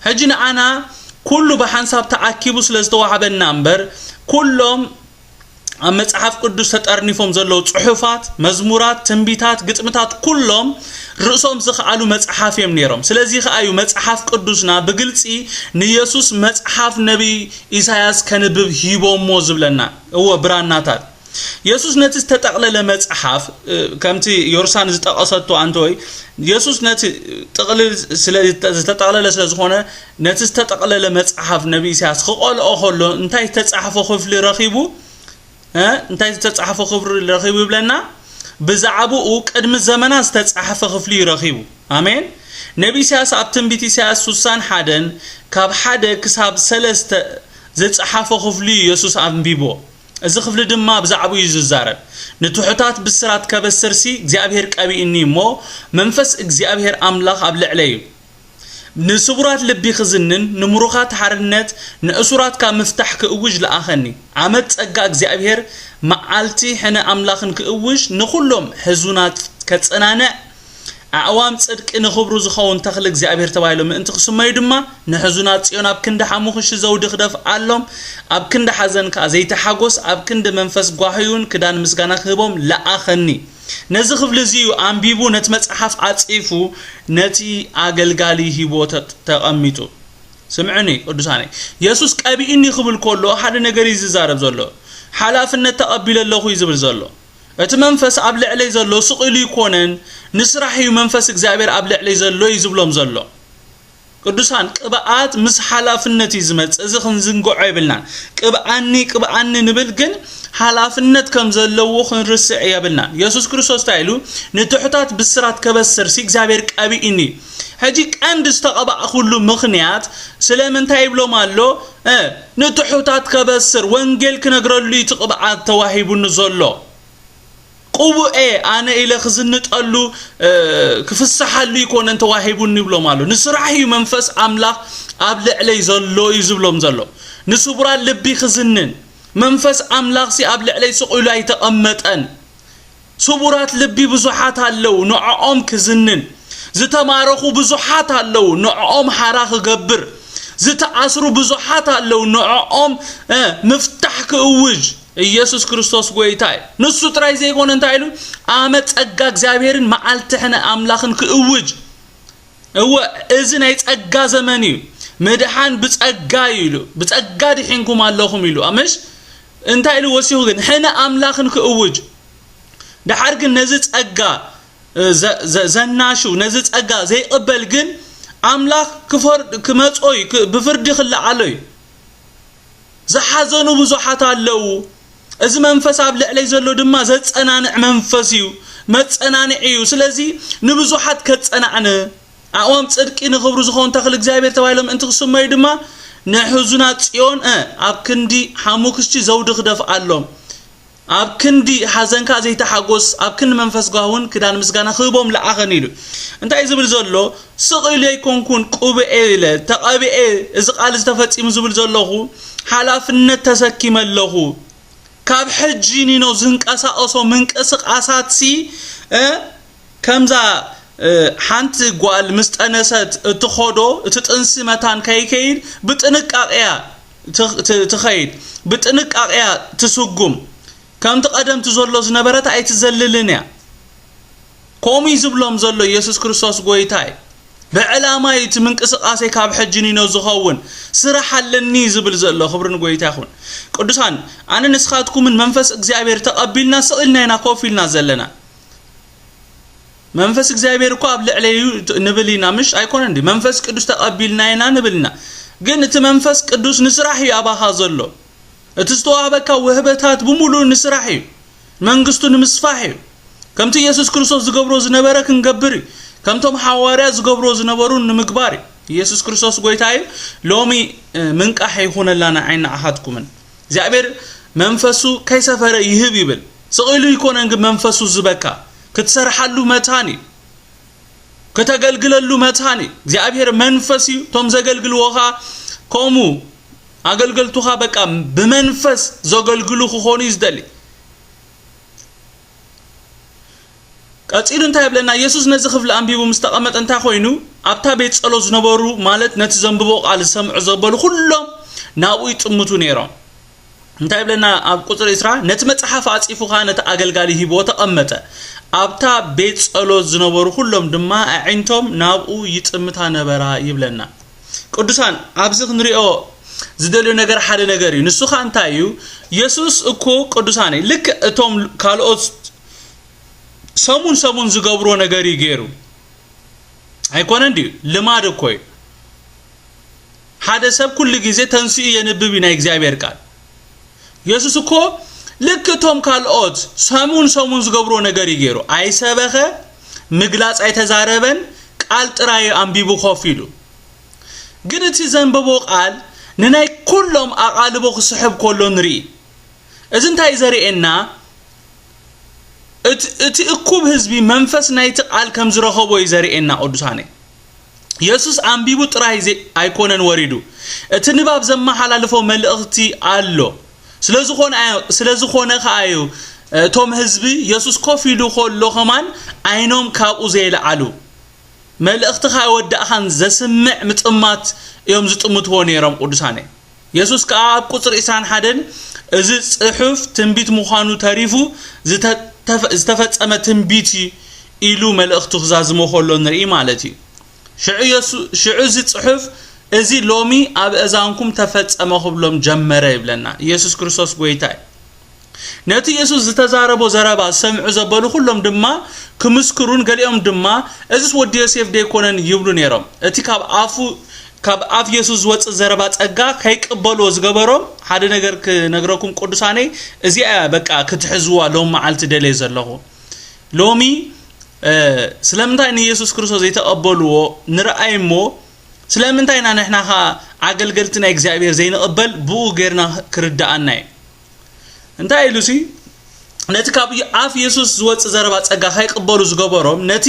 ሕጂ ንኣና ኩሉ ብሓንሳብ ተኣኪቡ ስለ ዝተዋህበና እምበር፣ ኩሎም ኣብ መጽሓፍ ቅዱስ ተጠርኒፎም ዘለዉ ጽሑፋት፣ መዝሙራት፣ ትንቢታት፣ ግጥምታት፣ ኩሎም ርእሶም ዝኸኣሉ መጽሓፍ እዮም ነይሮም። ስለዚ ከኣ እዩ መጽሓፍ ቅዱስና ብግልጺ ንየሱስ መጽሓፍ ነቢይ ኢሳያስ ከንብብ ሂቦሞ ዝብለና። እወ፣ ብራናታት። የሱስ ነቲ ዝተጠቕለለ መጽሓፍ፣ እ፣ ከምቲ ዮርሳን ዝጠቐሰቶ ኣንተወይ፣ የሱስ ነቲ ጥቕልል ስለ ዝተ-፣ ዝተጠቕለለ ስለ ዝኾነ፣ ነቲ ዝተጠቕለለ መጽሓፍ ነቢ ኢሳያስ ክቐልኦ ከሎ፣ እንታይ ዝተጻሕፎ ክፍሊ ረኺቡ? እ፣ እንታይ ዝተጻሕፎ ክፍሊ ረኺቡ ይብለና? ብዛዕባኡ ቅድሚ ዘመናት ዝተጻሕፈ ክፍሊ እዩ ረኺቡ። ኣሜን። ነቢ ኢሳያስ ኣብ ትንቢት ኢሳያስ ስሳን ሓደን ካብ ሓደ ክሳብ ሰለስተ ዝጸሓፎ ክፍሊ እዩ የሱስ ኣንቢቦ። እዚ ክፍሊ ድማ ብዛዕባኡ እዩ ዝዛረብ። "ንትሑታት ብስራት ከበስርሲ እግዚኣብሔር ቀቢእኒ እሞ፣ መንፈስ እግዚኣብሔር ኣምላኽ ኣብ ልዕለይ እዩ። ንስቡራት ልቢ ክዝንን፣ ንምሩኻት ሓርነት፣ ንእሱራት ካብ ምፍታሕ ክእውጅ ለኣኸኒ። ዓመት ጸጋ እግዚኣብሔር፣ መዓልቲ ሕነ ኣምላኽን ክእውጅ፣ ንኹሎም ሕዙናት ከጸናንዕ፣ ኣዕዋም ጽድቂ ንኽብሩ ዝኸውን ተኽሊ እግዚኣብሔር ተባሂሎም ምእንቲ ክስመዩ ድማ፣ ንሕዙናት ጽዮን ኣብ ክንዲ ሓሙኽሽቲ ዘውዲ ክደፍኣሎም፣ ኣብ ክንዲ ሓዘን ከኣ ዘይተሓጎስ፣ ኣብ ክንዲ መንፈስ ጓህዩን ክዳን ምስጋና ክህቦም ለኣኸኒ።" ነዚ ክፍሊ እዚ እዩ ኣንቢቡ፣ ነቲ መጽሓፍ ኣጺፉ፣ ነቲ ኣገልጋሊ ሂቦ ተ-፣ ተቐሚጡ። ስምዑኒ ቅዱሳነይ፣ የሱስ ቀቢእኒ ክብል ከሎ ሓደ ነገር እዩ ዝዛረብ ዘሎ። ሓላፍነት ተቐቢለ ኣለኹ እዩ ዝብል ዘሎ። እቲ መንፈስ ኣብ ልዕለይ ዘሎ ስቕ ኢሉ ይኮነን፣ ንስራሕ እዩ መንፈስ እግዚኣብሔር ኣብ ልዕለይ ዘሎ እዩ ዝብሎም ዘሎ። ቅዱሳን፣ ቅብኣት ምስ ሓላፍነት እዩ ዝመጽእ። እዚ ክንዝንግዖ የብልናን። "ቅብኣኒ፣ ቅብኣኒ" ንብል፣ ግን ሓላፍነት ከም ዘለዎ ክንርስዕ የብልናን። የሱስ ክርስቶስ እንታይ ኢሉ? "ንትሑታት ብስራት ከበስር ሲ እግዚኣብሔር ቀቢእኒ እዩ።" ሕጂ ቀንዲ ዝተቐባእኩሉ ምኽንያት ስለምንታይ ይብሎም ኣሎ? እ፣ ንትሑታት ከበስር፣ ወንጌል ክነግረሉ እዩ እቲ ቅብኣት ተዋሂቡኒ ዘሎ። ቅቡኤ ኣነ ኢለ ክዝንጠሉ፣ እ፣ ክፍስሓሉ ይኮነን ተዋሂቡኒ ይብሎም ኣሎ። ንስራሕ እዩ መንፈስ ኣምላኽ ኣብ ልዕለይ ዘሎ እዩ ዝብሎም ዘሎ። ንስቡራት ልቢ ክዝንን፣ መንፈስ ኣምላኽሲ ኣብ ልዕለይ ስቕ ኢሉ ኣይተቐመጠን። ስቡራት ልቢ ብዙሓት ኣለዉ፣ ንዕኦም ክዝንን። ዝተማረኹ ብዙሓት ኣለዉ፣ ንዕኦም ሓራ ክገብር። ዝተኣስሩ ብዙሓት ኣለዉ፣ ንዕኦም፣ እ፣ ምፍታሕ ክእውጅ። ኢየሱስ ክርስቶስ ጎይታ እዩ። ንሱ ጥራይ ዘይኮነ እንታይ ኢሉ? "ኣመት ጸጋ እግዚኣብሔርን መዓልቲ ሕነ ኣምላኽን ክእውጅ።" እወ፣ እዚ ናይ ጸጋ ዘመን እዩ። "ምድሓን ብጸጋ እዩ" ኢሉ። "ብጸጋ ድሒንኩም ኣለኹም" ኢሉ። ኣመሽ እንታይ ኢሉ ወሲኹ ግን? "ሕነ ኣምላኽን ክእውጅ።" ደሓር ግን ነዚ ጸጋ ዘናሽው፣ ነዚ ጸጋ ዘይቕበል ግን ኣምላኽ ክመጾ እዩ፣ ብፍርዲ ክለዓሎ እዩ። ዝሓዘኑ ብዙሓት ኣለዉ። እዚ መንፈስ ኣብ ልዕለይ ዘሎ ድማ ዘጸናንዕ መንፈስ እዩ፣ መጸናንዒ እዩ። ስለዚ ንብዙሓት ከጸናዕነ፣ ኣእዋም ጽድቂ ንኽብሩ ዝኾኑ ተኽሊ እግዚኣብሔር ተባሂሎም ምእንቲ ክስመዩ ድማ ንሕዙናት ጽዮን ኣብ ክንዲ ሓሙክሽቲ ዘውዲ ክደፍኣሎም፣ ኣብ ክንዲ ሓዘንካ ዘይተሓጎስ፣ ኣብ ክንዲ መንፈስ ጓውን ክዳን ምስጋና ክህቦም ለኣኸን ኢሉ። እንታይ ዝብል ዘሎ? ስቕ ኢሉ ኣይኮንኩን ቁብኤ ኢለ ተቐብኤ፣ እዚ ቃል ዝተፈጺሙ ዝብል ዘለኹ ሓላፍነት ተሰኪመ ኣለኹ። ካብ ሕጂ ኒኖ ዝንቀሳቐሶ ምንቅስቃሳትሲ ከምዛ ሓንቲ ጓል ምስ ጠነሰት እትኸዶ እቲ ጥንሲ መታን ከይከይድ ብጥንቃቄያ ትኸይድ፣ ብጥንቃቄያ ትስጉም። ከምቲ ቀደምቲ ዘሎ ዝነበረት ኣይትዘልልን እያ። ከምኡ እዩ ዝብሎም ዘሎ ኢየሱስ ክርስቶስ ጎይታ እዩ። ብዕላማ እዩ እቲ ምንቅስቃሴ ካብ ሕጂ ኒኖ ዝኸውን ስራሕ ኣለኒ ዝብል ዘሎ። ክብሪ ንጎይታ ይኹን። ቅዱሳን፣ ኣነ ንስኻትኩምን መንፈስ እግዚኣብሔር ተቐቢልና ስቕ ኢልና ኢና ኮፍ ኢልና ዘለና። መንፈስ እግዚኣብሔር እኮ ኣብ ልዕለይ እዩ ንብል ኢና፣ ምሽ ኣይኮነን ድዩ? መንፈስ ቅዱስ ተቐቢልና ኢና ንብል ኢና። ግን እቲ መንፈስ ቅዱስ ንስራሕ እዩ ኣባኻ ዘሎ። እቲ ዝተዋህበካ ውህበታት ብምሉኡ ንስራሕ እዩ። መንግስቱ ንምስፋሕ እዩ። ከምቲ ኢየሱስ ክርስቶስ ዝገብሮ ዝነበረ ክንገብር እዩ። ከምቶም ሓዋርያ ዝገብሮ ዝነበሩ ንምግባር እዩ። ኢየሱስ ክርስቶስ ጎይታ እዩ። ሎሚ ምንቃሕ ይኹነላና ዓይና ኣኻትኩምን። እግዚኣብሔር መንፈሱ ከይሰፈረ ይህብ ይብል። ስቕ ኢሉ ይኮነን ግን መንፈሱ ዝበካ ክትሰርሓሉ መታን እዩ። ከተገልግለሉ መታን እዩ። እግዚኣብሔር መንፈስ እዩ። እቶም ዘገልግልዎ ኸዓ ከምኡ ኣገልገልቱኻ በቃ ብመንፈስ ዘገልግሉ ክኾኑ እዩ ዝደሊ። ቀጺሉ እንታይ ይብለና? ኢየሱስ ነዚ ክፍሊ ኣንቢቡ ምስ ተቐመጠ እንታይ ኮይኑ? ኣብታ ቤት ጸሎት ዝነበሩ፣ ማለት ነቲ ዘንብቦ ቃል ዝሰምዑ ዘበሉ ኩሎም ናብኡ ይጥምቱ ነይሮም። እንታይ ይብለና ኣብ ቁጽሪ ዕስራ? ነቲ መጽሓፍ ኣጺፉ ኸኣ ነቲ ኣገልጋሊ ሂብዎ ተቐመጠ። ኣብታ ቤት ጸሎት ዝነበሩ ኩሎም ድማ ኣዒንቶም ናብኡ ይጥምታ ነበራ ይብለና። ቅዱሳን፣ ኣብዚ ክንሪኦ ዝደልዮ ነገር ሓደ ነገር እዩ። ንሱ ኸኣ እንታይ እዩ? የሱስ እኮ ቅዱሳነይ፣ ልክዕ እቶም ካልኦት ሰሙን ሰሙን ዝገብሮ ነገር እዩ ገይሩ። ኣይኮነን ድዩ? ልማድ እኮ እዩ። ሓደ ሰብ ኩሉ ግዜ ተንሲኡ የንብብ እዩ ናይ እግዚኣብሔር ቃል። የሱስ እኮ ልክ እቶም ካልኦት ሰሙን ሰሙን ዝገብሮ ነገር እዩ ገይሩ። ኣይሰበኸ፣ ምግላጽ ኣይተዛረበን፣ ቃል ጥራይ እዩ ኣንቢቡ ኮፍ ኢሉ። ግን እቲ ዘንበቦ ቃል ንናይ ኩሎም ኣቓልቦ ክስሕብ ከሎ ንርኢ። እዚ እንታይ እዩ ዘርእየና? እቲ፣ እቲ እኩብ ህዝቢ መንፈስ ናይቲ ቃል ከም ዝረኸቦ እዩ ዘርእየና ቅዱሳነይ። የሱስ ኣንቢቡ ጥራይ ዘ-፣ ኣይኮነን ወሪዱ። እቲ ንባብ ዘመሓላልፎ መልእኽቲ ኣሎ። ስለ ዝኾነ፣ ስለ ዝኾነ ኸኣ እዩ እቶም ህዝቢ የሱስ ኮፍ ኢሉ ከሎ ኸማን ዓይኖም ካብኡ ዘየልዓሉ። መልእኽትኻ ኣይወዳእኻን ዘስምዕ ምጥማት እዮም ዝጥምትዎ ነይሮም ቅዱሳነይ። የሱስ ከኣ ኣብ ቁጽሪ ዕስራን ሓደን "እዚ ጽሑፍ ትንቢት ምዃኑ ተሪፉ ዝተተፈ-፣ ዝተፈጸመ ትንቢት እዩ" ኢሉ መልእኽቱ ክዛዝሞ ከሎ ንርኢ ማለት እዩ። ሽዑ የሱ-፣ ሽዑ እዚ ጽሑፍ "እዚ ሎሚ ኣብ እዛንኩም ተፈጸመ" ክብሎም ጀመረ ይብለና። ኢየሱስ ክርስቶስ ጎይታ እዩ። ነቲ የሱስ ዝተዛረቦ ዘረባ ዝሰምዑ ዘበሉ ኩሎም ድማ ክምስክሩን ገሊኦም ድማ "እዝስ ወዲ ዮሴፍ ደይኮነን?" ይብሉ ነይሮም። እቲ ካብ ኣፉ፣ ካብ ኣፍ የሱስ ዝወጽእ ዘረባ ጸጋ ከይቅበልዎ ዝገበሮም ሓደ ነገር ክነግረኩም ቅዱሳነይ፣ እዚኣ እያ በቃ ክትሕዝዋ ሎም መዓልቲ ደልየ ዘለኹ። ሎሚ፣ እ፣ ስለምንታይ ንየሱስ ክርስቶስ ዘይተቐበልዎ ንርኣይ እሞ፣ ስለምንታይ ኢና ንሕና ኸኣ ኣገልገልቲ ናይ እግዚኣብሔር ዘይንቕበል ብኡ ጌርና ክርድኣና እዩ። እንታይ ኢሉሲ? ነቲ ካብ ኣፍ የሱስ ዝወጽእ ዘረባ ጸጋ ከይቅበሉ ዝገበሮም፣ ነቲ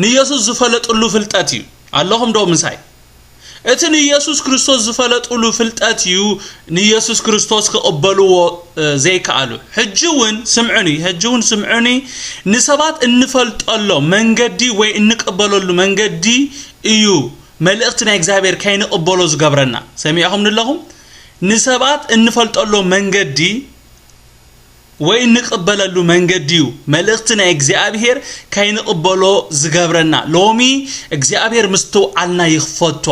ንየሱስ ዝፈለጥሉ ፍልጠት እዩ። ኣለኹም ዶ ምሳይ? እቲ ንየሱስ ክርስቶስ ዝፈለጥሉ ፍልጠት እዩ ንየሱስ ክርስቶስ ክቕበልዎ፣ እ፣ ዘይከኣሉ። ሕጂ እውን ስምዑኒ፣ ሕጂ እውን ስምዑኒ፣ ንሰባት እንፈልጠሎ መንገዲ ወይ እንቅበለሉ መንገዲ እዩ መልእኽቲ ናይ እግዚኣብሔር ከይንቕበሎ ዝገብረና። ሰሚዕኹምኒ ኣለኹም? ንሰባት እንፈልጠሎ መንገዲ ወይ እንቕበለሉ መንገዲ እዩ መልእኽቲ ናይ እግዚኣብሔር ከይንቕበሎ ዝገብረና። ሎሚ እግዚኣብሔር ምስትውዓልና ይኽፈቶ።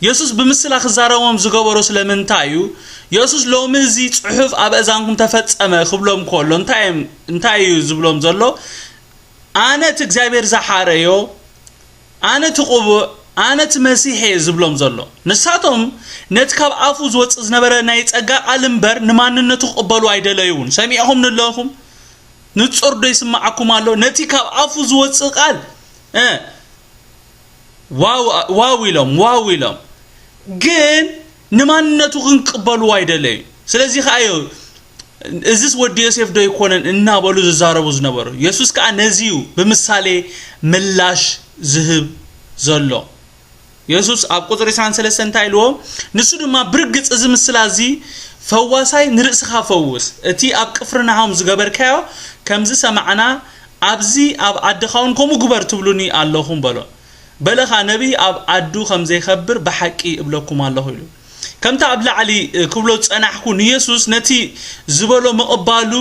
የሱስ ብምስላ ክዛረቦም ዝገበሮ ስለምንታይ እዩ? የሱስ ሎሚ እዚ ጽሑፍ ኣብ ኣእዛንኩም ተፈጸመ ክብሎም ከሎ እንታይ እዮም፣ እንታይ እዩ ዝብሎም ዘሎ? ኣነ እቲ እግዚኣብሔር ዝሓረዮ፣ ኣነ እቲ ቅቡእ፣ ኣነ እቲ መሲሕ እየ ዝብሎም ዘሎ። ንሳቶም ነቲ ካብ ኣፉ ዝወጽእ ዝነበረ ናይ ጸጋ ቃል እምበር ንማንነቱ ክቕበሉ ኣይደለዩን። ሰሚዕኹም ንለኹም? ንጹር ዶ ይስምዓኩም ኣሎ? ነቲ ካብ ኣፉ ዝወጽእ ቃል፣ እ፣ ዋው፣ ዋው ኢሎም፣ ዋው ኢሎም። ግን ንማንነቱ ክንቅበልዎ ኣይደለዩ። ስለዚ ከኣ እዩ፣ "እዝስ ወዲ ዮሴፍ ዶ ኣይኮነን?" እናበሉ ዝዛረቡ ዝነበሩ። የሱስ ከኣ ነዚ እዩ ብምሳሌ ምላሽ ዝህብ ዘሎ። የሱስ ኣብ ቁጽሪ ዕስራን ሰለስተን እንታይ ኢልዎ? ንሱ ድማ፣ "ብርግጽ እዚ ምስላ እዚ ፈዋሳይ ንርእስኻ ፈውስ። እቲ ኣብ ቅፍርናሆም ዝገበርካዮ ከም ዝሰማዕና ኣብዚ ኣብ ዓድኻ እውን ከምኡ ግበር ትብሉኒ ኣለኹም" በሎ። በለኻ ነቢይ ኣብ ዓዱ ከም ዘይኸብር ብሓቂ እብለኩም ኣለኹ ኢሉ። ከምቲ ኣብ ላዕሊ፣ እ፣ ክብሎ ዝጸናሕኩ፣ ንየሱስ ነቲ ዝበሎ ምቕባሉ፣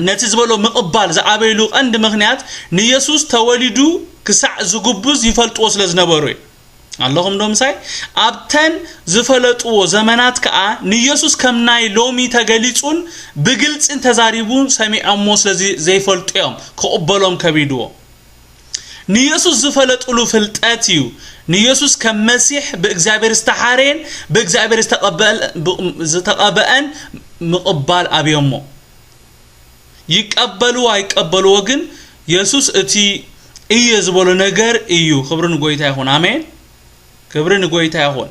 ነቲ ዝበሎ ምቕባል ዝኣበይሉ ቀንዲ ምኽንያት፣ ንየሱስ ተወሊዱ ክሳዕ ዝጉብዝ ይፈልጥዎ ስለ ዝነበሩ እዩ። ኣለኹም ዶ ምሳይ? ኣብተን ዝፈለጥዎ ዘመናት ከኣ ንየሱስ ከም ናይ ሎሚ ተገሊጹን ብግልጺን ተዛሪቡን ሰሚዖሞ ስለ ዚ-፣ ዘይፈልጡ እዮም ክቕበሎም ከቢድዎ። ንየሱስ ዝፈለጥሉ ፍልጠት እዩ ንየሱስ ከም መሲሕ ብእግዚኣብሔር ዝተሓረየን ብእግዚኣብሔር ዝተቐበል-፣ ብ-፣ ዝተቐበአን ምቕባል ኣብዮሞ። ይቀበልዎ ኣይቀበልዎ ግን የሱስ እቲ እየ ዝበሎ ነገር እዩ። ክብሪ ንጎይታ ይኹን። ኣሜን። ክብሪ ንጎይታ ይኹን።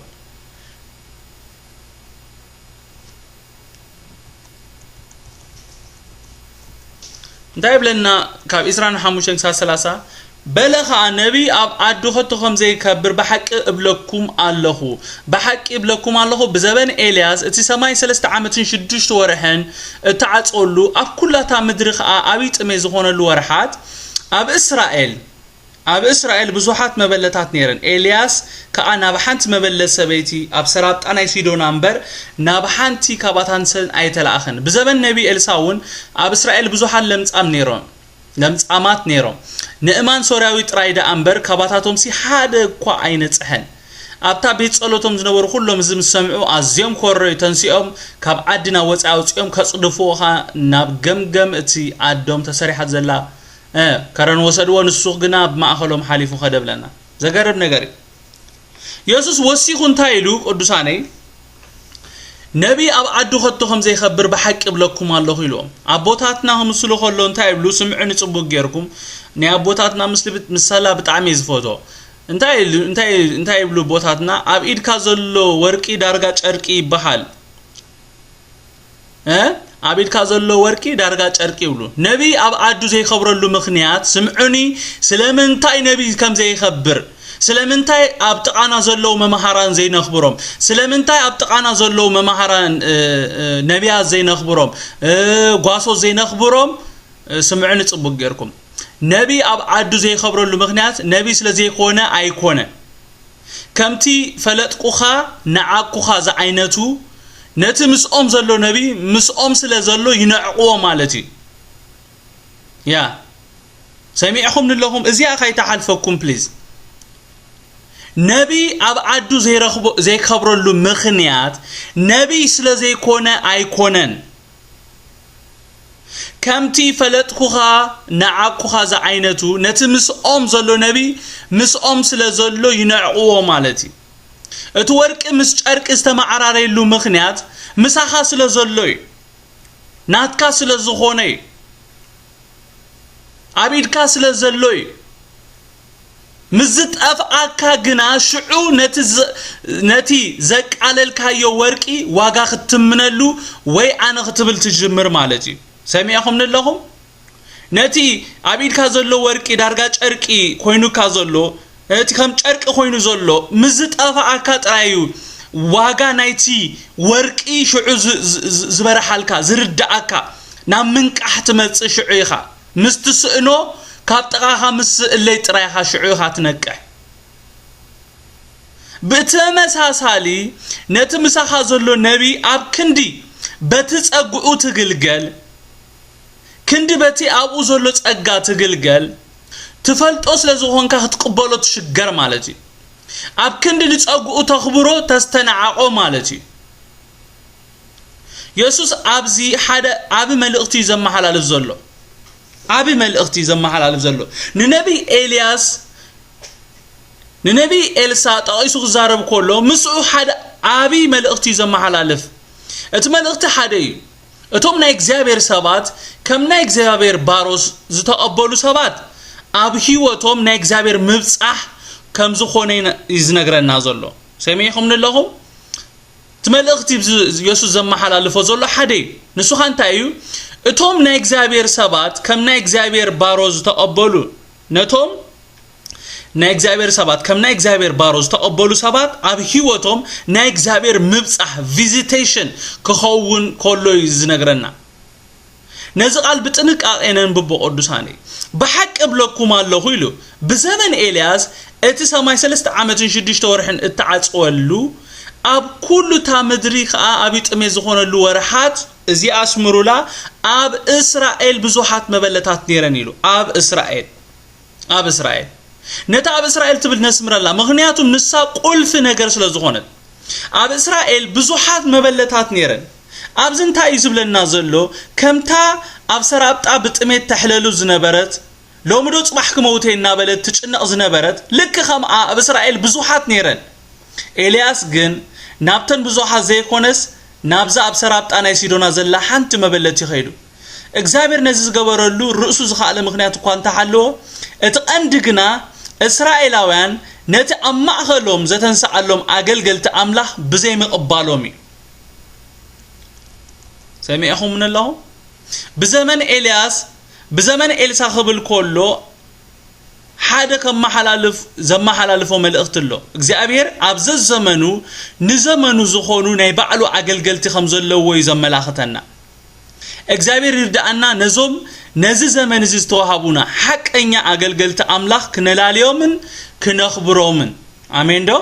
እንታይ ይብለና? ካብ ዕስራን ሓሙሽተን ክሳብ ሰላሳ፣ በለ ኸኣ፣ ነቢይ ኣብ ዓዱ ኸቶ ኸም ዘይከብር ብሓቂ እብለኩም ኣለኹ። ብሓቂ እብለኩም ኣለኹ፣ ብዘበን ኤልያስ እቲ ሰማይ ሰለስተ ዓመትን ሽዱሽተ ወርሕን እተዓጸወሉ፣ ኣብ ኩላታ ምድሪ ኸኣ ዓብዪ ጥሜት ዝኾነሉ ወርሓት፣ ኣብ እስራኤል፣ ኣብ እስራኤል ብዙሓት መበለታት ነይረን። ኤልያስ ከኣ ናብ ሓንቲ መበለት ሰበይቲ ኣብ ሰራብጣ ናይ ሲዶና እምበር፣ ናብ ሓንቲ ካብ ኣታንሰን ኣይተላእኸን። ብዘበን ነቢ ኤልሳ እውን ኣብ እስራኤል ብዙሓት ለምጻም ነይሮም፣ ለምጻማት ነይሮም። ንእማን ሶርያዊ ጥራይ ደኣ እምበር፣ ካባታቶምሲ ሓደ እኳ ኣይነጽሐን። ኣብታ ቤት ጸሎቶም ዝነበሩ ኩሎም እዚ ምስ ሰምዑ፣ ኣዝዮም ኮረዩ፣ ተንሲኦም ካብ ዓዲ ናብ ወጻኢ ኣውጺኦም ከጽድፍዎ ኸኣ ናብ ገምገም እቲ ኣዶም ተሰሪሓት ዘላ፣ እ፣ ከረን ወሰድዎ፣ ንሱ ግና ብማእከሎም ሓሊፉ ኸደ ብለና። ዘገርም ነገር እዩ። የሱስ ወሲኹ እንታይ ኢሉ? ቅዱሳነይ፣ ነቢይ ኣብ ዓዱ ኸቶ ኸም ዘይኸብር ብሓቂ እብለኩም ኣለኹ ኢልዎም። ኣቦታትና ክምስሉ ኸሎ እንታይ ይብሉ? ስምዑኒ ጽቡቕ ጌርኩም። ናይ ኣቦታትና ምስሊ ብት-፣ ምሳላ ብጣዕሚ እየ ዝፈትዎ። እንታይ ኢሉ-፣ እንታይ፣ እንታይ ይብሉ ኣቦታትና? ኣብ ኢድካ ዘሎ ወርቂ ዳርጋ ጨርቂ ይበሃል። እ? ኣብ ኢድካ ዘሎ ወርቂ ዳርጋ ጨርቂ ይብሉ። ነቢይ ኣብ ዓዱ ዘይኸብረሉ ምኽንያት፣ ስምዑኒ፣ ስለምንታይ ነቢይ ከም ዘይኸብር፣ ስለምንታይ ኣብ ጥቓና ዘለዉ መምሃራን ዘይነኽብሮም፣ ስለምንታይ ኣብ ጥቓና ዘለዉ መምሃራን፣ እ፣ እ፣ ነቢያት ዘይነኽብሮም፣ እ፣ ጓሶት ዘይነኽብሮም፣ እ፣ ስምዑኒ ጽቡቕ ጌርኩም። ነቢይ ኣብ ዓዱ ዘይኸብረሉ ምኽንያት፣ ነቢይ ስለ ዘይኮነ ኣይኮነን። ከምቲ ፈለጥኩኻ፣ ነዓቅኩኻ ዝዓይነቱ፣ ነቲ ምስኦም ዘሎ ነቢ፣ ምስኦም ስለ ዘሎ ይነዕቕዎ ማለት እዩ። ያ፣ ሰሚዕኹም ንለኹም፣ እዚኣ ካይተሓልፈኩም ፕሊዝ። ነቢ ኣብ ዓዱ ዘይረኽቦ-፣ ዘይከብረሉ ምኽንያት፣ ነቢ ስለ ዘይኮነ ኣይኮነን። ከምቲ ፈለጥኩኻ፣ ነዓቅኩኻ ዝዓይነቱ፣ ነቲ ምስኦም ዘሎ ነቢ፣ ምስኦም ስለ ዘሎ ይነዕቕዎ ማለት እዩ። እቲ ወርቂ ምስ ጨርቂ ዝተመዓራረየሉ ምኽንያት፣ ምሳኻ ስለ ዘሎ እዩ። ናትካ ስለ ዝኾነ እዩ። ኣብ ኢድካ ስለ ዘሎ እዩ። ምስ ዝጠፍኣካ ግና፣ ሽዑ ነቲ ዘ-፣ ነቲ ዘቃለልካዮ ወርቂ ዋጋ ክትትምነሉ ወይ ኣነ ክትብል ትጅምር ማለት እዩ። ሰሚዕኹምኒ ኣለኹም? ነቲ ኣብ ኢድካ ዘሎ ወርቂ ዳርጋ ጨርቂ ኮይኑካ ዘሎ፣ እቲ ከም ጨርቂ ኮይኑ ዘሎ ምስ ዝጠፍኣካ ጥራይ እዩ ዋጋ ናይቲ ወርቂ ሽዑ ዝ-፣ ዝ-፣ ዝ-፣ ዝበርሓልካ፣ ዝርድኣካ፣ ናብ ምንቃሕ ትመጽእ ሽዑ ኢኻ። ምስ ትስእኖ ካብ ጥቓኻ ምስ ዝእለይ ጥራይ ኢኻ ሽዑ ኢኻ ትነቅሕ። ብተመሳሳሊ ነቲ ምሳኻ ዘሎ ነቢ ኣብ ክንዲ በቲ ጸግኡ ትግልገል፣ ክንዲ በቲ ኣብኡ ዘሎ ጸጋ ትግልገል፣ ትፈልጦ ስለ ዝኾንካ ክትቅበሎ ትሽገር ማለት እዩ። ኣብ ክንዲ ንጸግኡ ተኽብሮ ተስተናዓቆ ማለት እዩ። የሱስ ኣብዚ ሓደ ዓቢ መልእኽቲ እዩ ዘመሓላልፍ ዘሎ። ዓቢ መልእኽቲ እዩ ዘመሓላልፍ ዘሎ። ንነቢይ ኤልያስ፣ ንነቢይ ኤልሳ ጠቒሱ ክዛረብ ከሎ ምስኡ ሓደ ዓቢ መልእኽቲ እዩ ዘመሓላልፍ። እቲ መልእኽቲ ሓደ እዩ። እቶም ናይ እግዚኣብሔር ሰባት ከም ናይ እግዚኣብሔር ባሮስ ዝተቐበሉ ሰባት ኣብ ህይወቶም ናይ እግዚኣብሔር ምብጻሕ ከም ዝኾነ ይነ- እዩ ዝነግረና ዘሎ። ሰሚዕኹም ኣለኹም? እቲ መልእኽቲ ብዝ- የሱስ ዘመሓላልፎ ዘሎ ሓደ እዩ። ንሱ ኸ እንታይ እዩ? እቶም ናይ እግዚኣብሔር ሰባት ከም ናይ እግዚኣብሔር ባሮ ዝተቐበሉ፣ ነቶም ናይ እግዚኣብሔር ሰባት ከም ናይ እግዚኣብሔር ባሮ ዝተቐበሉ ሰባት ኣብ ህይወቶም ናይ እግዚኣብሔር ምብጻሕ፣ ቪዚቴሽን፣ ክኸውን ከሎ እዩ ዝነግረና። ነዚ ቃል ብጥንቃቄ ነንብቦ ቅዱሳነይ። ብሓቂ እብለኩም ኣለኹ ኢሉ፣ ብዘመን ኤልያስ እቲ ሰማይ ሰለስተ ዓመትን ሽዱሽተ ወርሕን እተዓጽወሉ፣ ኣብ ኩሉ እታ ምድሪ ከኣ ኣብ ጥሜት ዝኾነሉ ወርሓት፣ እዚ ኣስምሩላ፣ ኣብ እስራኤል ብዙሓት መበለታት ነይረን ኢሉ። ኣብ እስራኤል፣ ኣብ እስራኤል። ነታ ኣብ እስራኤል ትብል ነስምረላ፣ ምኽንያቱም ንሳ ቁልፊ ነገር ስለ ዝኾነት። ኣብ እስራኤል ብዙሓት መበለታት ነይረን። ኣብዚ እንታይ እዩ ዝብለና ዘሎ? ከምታ ኣብ ሰራብጣ ብጥሜት ተሕለሉ ዝነበረት፣ ሎሚ ዶ ጽባሕ ክመውት እየ እናበለት ትጭነቕ ዝነበረት፣ ልክ ከምኣ ኣብ እስራኤል ብዙሓት ነይረን። ኤልያስ ግን ናብተን ብዙሓት ዘይኮነስ፣ ናብዛ ኣብ ሰራብጣ ናይ ሲዶና ዘላ ሓንቲ መበለት እዩ ኸይዱ። እግዚኣብሔር ነዚ ዝገበረሉ ርእሱ ዝኸኣለ ምኽንያት እኳ እንተሃለዎ፣ እቲ ቀንዲ ግና እስራኤላውያን ነቲ ኣብ ማእኸሎም ዘተንስኣሎም ኣገልገልቲ ኣምላኽ ብዘይምቕባሎም እዩ። ሰሚዕኹምኒ ኣለኹም? ብዘመን ኤልያስ፣ ብዘመን ኤልሳ ክብል ከሎ ሓደ ከመሓላልፍ፣ ዘመሓላልፎ መልእኽቲ ኣሎ። እግዚኣብሔር ኣብ ዘዘመኑ፣ ንዘመኑ ዝኾኑ ናይ ባዕሉ ኣገልገልቲ ከም ዘለዎ እዩ ዘመላኽተና። እግዚኣብሔር ይርድኣና፣ ነዞም ነዚ ዘመን እዚ ዝተዋሃቡና ሓቀኛ ኣገልገልቲ ኣምላኽ ክነላልዮምን ክነኽብሮምን። ኣሜን ዶ?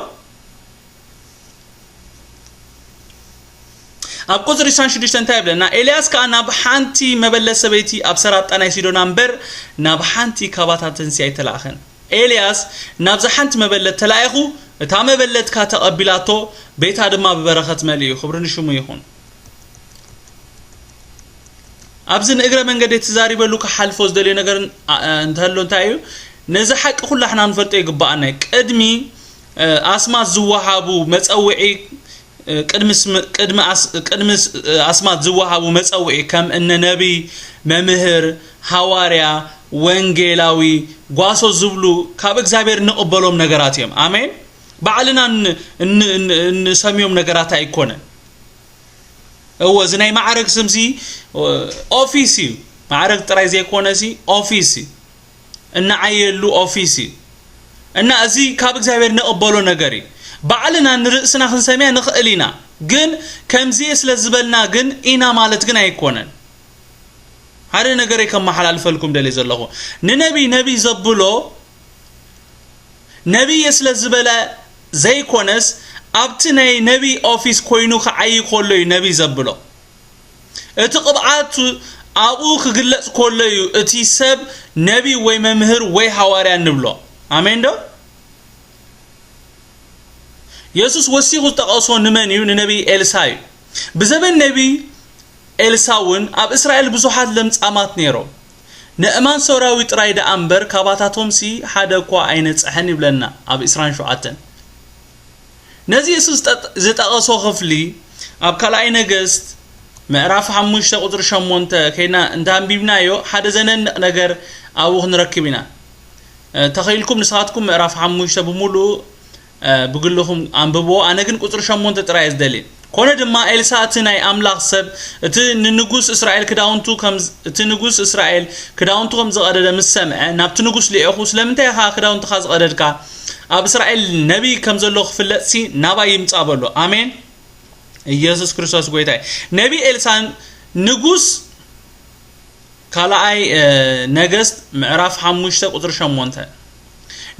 ኣብ ቁጽሪ ዕስራን ሽዱሽተን እንታይ ይብለና? ኤልያስ ከኣ ናብ ሓንቲ መበለት ሰበይቲ ኣብ ሰራብጣ ናይ ሲዶና እምበር ናብ ሓንቲ ካባታተንሲ ኣይተላእኸን። ኤልያስ ናብዛ ሓንቲ መበለት ተላኢኹ፣ እታ መበለት ከኣ ተቐቢላቶ፣ ቤታ ድማ ብበረኸት መሊኡ። ክብሪ ንሽሙ ይኹን። ኣብዚ ንእግረ መንገዲ ተዛሪበሉ ክሓልፎ ዝደልዮ ነገር ን-፣ ኣ-፣ እንተሎ እንታይ እዩ? ነዚ ሓቂ ኩላሕና ንፈልጦ ይግባኣና እዩ። ቅድሚ፣ እ፣ ኣስማት ዝወሃቡ መጸውዒ፣ እ፣ ቅድሚ ስም-፣ ቅድሚ ኣስ-፣ ቅድሚ ስ-፣ ኣስማት ዝወሃቡ መጸውዒ ከም እነ ነቢይ፣ መምህር፣ ሃዋርያ፣ ወንጌላዊ፣ ጓሶ ዝብሉ ካብ እግዚኣብሔር እንቕበሎም ነገራት እዮም። ኣሜን። ባዕልና ን-፣ ን-፣ ን-፣ እንሰምዮም ነገራት ኣይኮነን። እወ፣ እዚ ናይ ማዕረግ ስምሲ፣ እ፣ ኦፊስ እዩ። ማዕረግ ጥራይ ዘይኮነሲ ኦፊስ እዩ። እንዓየሉ ኦፊስ እዩ። እና እዚ ካብ እግዚኣብሔር ንቕበሎ ነገር እዩ። ባዕልና ንርእስና ክንሰምያ ንኽእል ኢና። ግን ከምዚ ስለ ዝበልና ግን ኢና ማለት ግን ኣይኮነን። ሓደ ነገር እየ ከመሓላልፈልኩም ደልየ ዘለኹ። ንነቢይ ነቢይ ዘብሎ ነቢይ ስለ ዝበለ ዘይኮነስ፣ ኣብቲ ናይ ነቢይ ኦፊስ ኮይኑ ክዓዪ ከሎ እዩ ነቢይ ዘብሎ። እቲ ቅብኣት ኣብኡ ክግለጽ ከሎ እዩ እቲ ሰብ ነቢይ ወይ መምህር ወይ ሃዋርያ እንብሎ። ኣሜን ዶ? የሱስ ወሲኹ ዝጠቐሶ ንመን እዩ? ንነቢይ ኤልሳ እዩ። ብዘበን ነቢይ ኤልሳ እውን ኣብ እስራኤል ብዙሓት ለምጻማት ነይሮም። ንእማን ሶርያዊ ጥራይ ደኣ እምበር፣ ካባታቶምሲ ሓደ እኳ ኣይነጽሐን ይብለና ኣብ ዕስራን ሸውዓተን። ነዚ የሱስ ዝጠ-፣ ዝጠቐሶ ክፍሊ ኣብ ካልኣይ ነገስት ምዕራፍ ሓሙሽተ ቁጽሪ ሸሞንተ ከይና እንተ ኣንቢብናዮ፣ ሓደ ዘነንቕ ነገር ኣብኡ ክንረክብ ኢና። እ፣ ተኸኢልኩም ንስኻትኩም ምዕራፍ ሓሙሽተ ብምሉኡ፣ እ፣ ብግልኹም ኣንብብዎ። ኣነ ግን ቁጽሪ ሸሞንተ ጥራይ እየ ዝደሊ። ኮነ ድማ ኤልሳ እቲ ናይ ኣምላኽ ሰብ፣ እቲ ንንጉስ እስራኤል ክዳውንቱ ከም ዝ-፣ እቲ ንጉስ እስራኤል ክዳውንቱ ከም ዝቐደደ ምስ ሰምዐ፣ ናብቲ ንጉስ ልኢኹ፣ "ስለምንታይ ኢኻ ክዳውንትኻ ዝቐደድካ? ኣብ እስራኤል ነቢይ ከም ዘሎ ክፍለጥሲ ናባይ ይምጻእ" በሎ። ኣሜን። ኢየሱስ ክርስቶስ ጎይታ እዩ። ነቢ ኤልሳን ንጉስ ካልኣይ፣ እ፣ ነገስት ምዕራፍ ሓሙሽተ ቁጽሪ ሸሞንተ።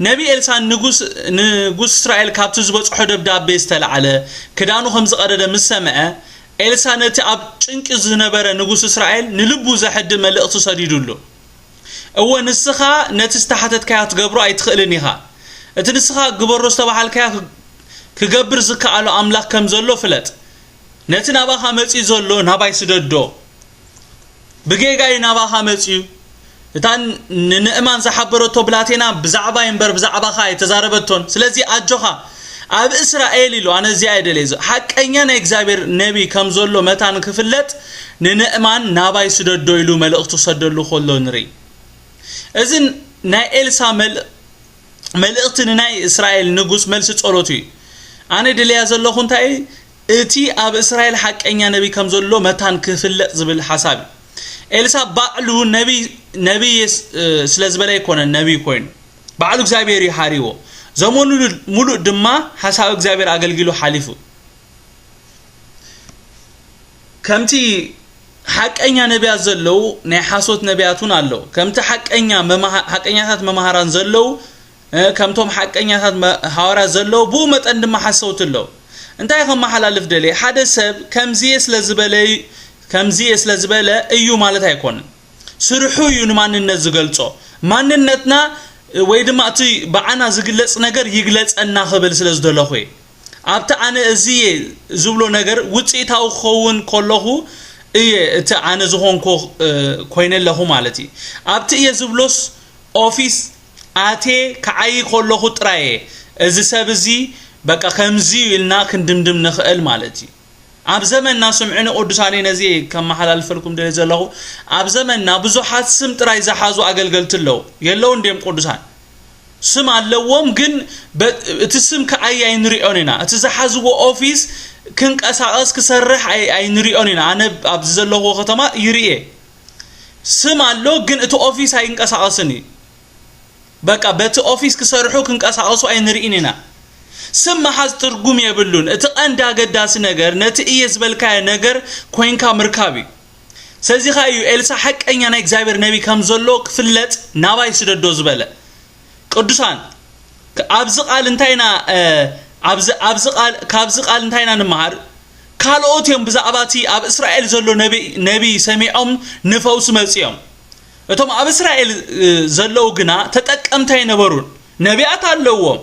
ነቢ ኤልሳ ንጉስ፣ ንጉስ እስራኤል ካብቲ ዝበጽሖ ደብዳቤ ዝተላዕለ ክዳኑ ከም ዝቐደደ ምስ ሰምዐ፣ ኤልሳ ነቲ ኣብ ጭንቂ ዝነበረ ንጉስ እስራኤል ንልቡ ዘሕድእ መልእኽቲ ሰዲዱሉ። እወ፣ ንስኻ ነቲ ዝተሓተትካዮ ክትገብሮ ኣይትኽእልን ኢኻ። እቲ ንስኻ ግበሮ ዝተባሃልካዮ ክገብር ዝከኣሎ ኣምላኽ ከም ዘሎ ፍለጥ። ነቲ ናባኻ መጺኡ ዘሎ ናባይ ስደዶ። ብጌጋ እዩ ናባኻ መጺኡ። እታ ንንእማን ዝሓበረቶ ብላቴና ብዛዕባይ እምበር ብዛዕባኻ ኣይተዛረበቶን። ስለዚ ኣጆኻ፣ ኣብ እስራኤል ኢሉ፣ ኣነ እዚኣ እየ ደልየ፣ ሓቀኛ ናይ እግዚኣብሔር ነቢ ከም ዘሎ መታን ክፍለጥ ንንእማን ናባይ ስደዶ ኢሉ መልእኽቲ ክሰደሉ ከሎ ንርኢ። እዚ ናይ ኤልሳ መል-፣ መልእኽቲ ንናይ እስራኤል ንጉስ መልሲ ጸሎቱ እዩ። ኣነ ድልያ ዘለኹ እንታይ እዩ? እቲ ኣብ እስራኤል ሓቀኛ ነቢ ከም ዘሎ መታን ክፍለጥ ዝብል ሓሳብ እዩ። ኤልሳ ባዕሉ ነቢ፣ ነቢ እየ ስ-፣ እ፣ ስለ ዝበለ ኣይኮነን ነቢ ኮይኑ። ባዕሉ እግዚኣብሔር እዩ ሓሪዎ። ዘመኑ ሙሉእ ድማ ሓሳብ እግዚኣብሔር ኣገልጊሉ ሓሊፉ። ከምቲ ሓቀኛ ነቢያት ዘለዉ፣ ናይ ሓሶት ነቢያት እውን ኣለዉ። ከምቲ ሓቀኛ መምሃ-፣ ሓቀኛታት መምሃራን ዘለዉ፣ እ፣ ከምቶም ሓቀኛታት መ-፣ ሃዋርያት ዘለዉ፣ ብኡ መጠን ድማ ሓሰውቲ ኣለዉ። እንታይ ከመሓላልፍ ደልየ? ሓደ ሰብ ከምዚ እየ ስለ ዝበለ፣ ከምዚ እየ ስለ ዝበለ እዩ ማለት ኣይኮነን። ስርሑ እዩ ንማንነት ዝገልጾ። ማንነትና ወይ ድማ እቲ ብዓና ዝግለጽ ነገር ይግለጸና ክብል ስለ ዝደለኹ እየ። ኣብቲ ኣነ እዚ እየ ዝብሎ ነገር ውጽኢታዊ ክኸውን ከለኹ እየ እቲ ኣነ ዝኾንኩ፣ እ፣ ኮይነ ኣለኹ ማለት እዩ። ኣብቲ እየ ዝብሎስ ኦፊስ ኣትየ ክዓዪ ከለኹ ጥራይ እየ እዚ ሰብ እዚ በቃ ከምዚ እዩ ኢልና ክንድምድም ንኽእል ማለት እዩ። ኣብ ዘመንና ስምዕኒ ቅዱሳን እየ ነዚ ከመሓላልፈልኩም ደልየ ዘለኹ። ኣብ ዘመንና ብዙሓት ስም ጥራይ ዝሓዙ ኣገልገልቲ ኣለዉ። የለውን ድዮም ቅዱሳን? ስም ኣለዎም፣ ግን በ-፣ እቲ ስም ክዓዪ ኣይንሪኦን ኢና። እቲ ዝሓዝዎ ኦፊስ ክንቀሳቐስ ክሰርሕ ኣይ-፣ ኣይንሪኦን ኢና። ኣነ ኣብዚ ዘለኹዎ ከተማ ይርእየ። ስም ኣሎ፣ ግን እቲ ኦፊስ ኣይንቀሳቐስን እዩ። በቃ በቲ ኦፊስ ክሰርሑ ክንቀሳቐሱ ኣይንርኢን ኢና። ስም ምሓዝ ትርጉም የብሉን። እቲ ቀንዲ ኣገዳሲ ነገር ነቲ እየ ዝበልካዮ ነገር ኮይንካ ምርካብ እዩ። ስለዚ ኸኣ እዩ ኤልሳ ሓቀኛ ናይ እግዚኣብሔር ነቢ ከም ዘሎ ክፍለጥ ናባይ ስደዶ ዝበለ። ቅዱሳን፣ ክ-፣ ኣብዚ ቃል እንታይ ኢና፣ እ፣ ኣብዚ፣ ኣብዚ ቃል፣ ካብዚ ቃል እንታይ ኢና ንምሃር? ካልኦት እዮም ብዛዕባ እቲ ኣብ እስራኤል ዘሎ ነቢ፣ ነቢ ሰሚዖም ንፈውሲ መጺኦም። እቶም ኣብ እስራኤል፣ እ፣ ዘለዉ ግና ተጠቀምቲ ኣይነበሩን። ነቢያት ኣለዎም።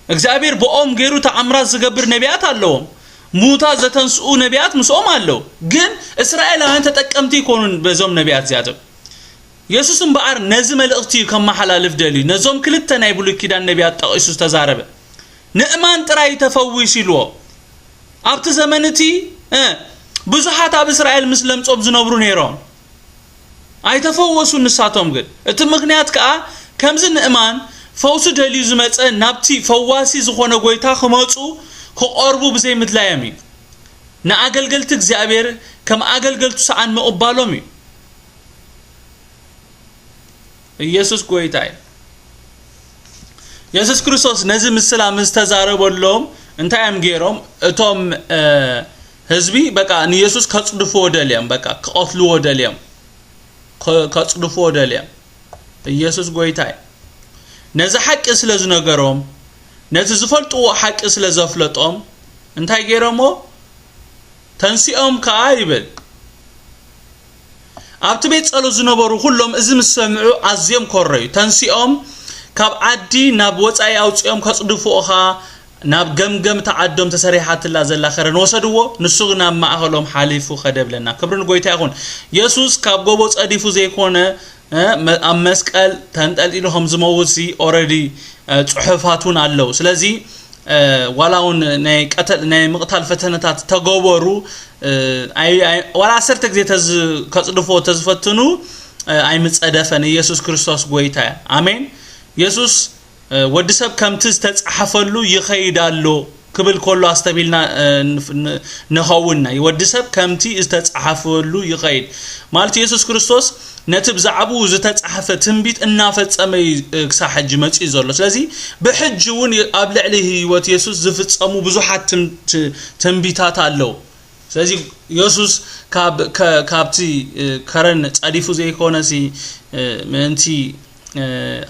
እግዚኣብሔር ብኦም ገይሩ ተኣምራት ዝገብር ነቢያት ኣለዎም። ሙታ ዘተንስኡ ነቢያት ምስኦም ኣለዉ። ግን እስራኤላውያን ተጠቀምቲ ይኮኑን በዞም ነቢያት እዚኣቶም። የሱስ እምበኣር ነዚ መልእኽቲ እዩ ከመሓላልፍ ደልዩ። ነዞም ክልተ ናይ ብሉይ ኪዳን ነቢያት ጠቒሱ ዝተዛረበ። ንእማን ጥራይ ተፈዊሱ ኢልዎ። ኣብቲ ዘመን እቲ፣ እ፣ ብዙሓት ኣብ እስራኤል ምስ ለምጾም ዝነብሩ ነይሮም። ኣይተፈወሱን ንሳቶም ግን። እቲ ምኽንያት ከኣ ከምዚ ንእማን ፈውሲ ደልዩ ዝመጸ ናብቲ ፈዋሲ ዝኾነ ጎይታ ክመጹ ክቐርቡ ብዘይምድላዮም እዩ። ንኣገልገልቲ እግዚኣብሔር ከም ኣገልገልቱ ሰኣን ምቕባሎም እዩ። ኢየሱስ ጎይታ እዩ። የሱስ ክርስቶስ ነዚ ምስላ ምስ ተዛረበሎም እንታይ እዮም ገይሮም? እቶም፣ እ፣ ህዝቢ በቃ ንየሱስ ከጽድፍዎ ደልዮም፣ በቃ ክቐትልዎ ደልዮም፣ ከ-፣ ከጽድፍዎ ደልዮም። ኢየሱስ ጎይታ እዩ። ነዚ ሓቂ ስለ ዝነገሮም፣ ነቲ ዝፈልጥዎ ሓቂ ስለ ዘፍለጦም እንታይ ገይሮሞ? ተንሲኦም ከኣ ይብል። ኣብቲ ቤት ጸሎት ዝነበሩ ኩሎም እዚ ምስ ሰምዑ ኣዝዮም ኮረዩ። ተንሲኦም ካብ ዓዲ ናብ ወጻኢ ኣውጺኦም ከጽድፍዎ ኸኣ ናብ ገምገም እታ ዓዶም ተሰሪሓትላ ዘላ ከረን ወሰድዎ። ንሱ ግን ኣብ ማእከሎም ሓሊፉ ከደ ብለና። ክብሪ ንጎይታ ይኹን። የሱስ ካብ ጎቦ ጸዲፉ ዘይኮነ፣ እ፣ መ-፣ ኣብ መስቀል ተንጠልጢሉ ከም ዝመውት ሲ ኦረዲ፣ እ፣ ጽሑፋት እውን ኣለዉ። ስለዚ፣ እ፣ ዋላ እውን ናይ ቀተል-፣ ናይ ምቕታል ፈተነታት ተገበሩ፣ እ፣ ኣይ-፣ ኣይ-፣ ዋላ ዓሰርተ ግዜ ተዝ-፣ ከጽድፎ ተዝፈትኑ፣ እ፣ ኣይምጸደፈን። ኢየሱስ ክርስቶስ ጎይታ እያ። ኣሜን። የሱስ፣ እ፣ ወዲ ሰብ ከምቲ ዝተጻሕፈሉ ይኸይድ ኣሎ ክብል ከሎ ኣስተቢልና፣ እ፣ ንፍ-፣ ን-፣ ንኸውንና። ወዲ ሰብ ከምቲ ዝተጻሕፈሉ ይኸይድ። ማለት የሱስ ክርስቶስ ነቲ ብዛዕባኡ ዝተጻሕፈ ትንቢት እናፈጸመ እዩ፣ እ፣ ክሳብ ሕጂ መጺኡ ዘሎ። ስለዚ ብሕጂ እውን የ-፣ ኣብ ልዕሊ ህይወት የሱስ ዝፍጸሙ ብዙሓት ትም-፣ ት-፣ ትንቢታት ኣለዉ። ስለዚ የሱስ ካብ፣ ከ-፣ ካብቲ፣ እ፣ ከረን ጸዲፉ ዘይኮነሲ፣ እ፣ ምእንቲ፣ እ፣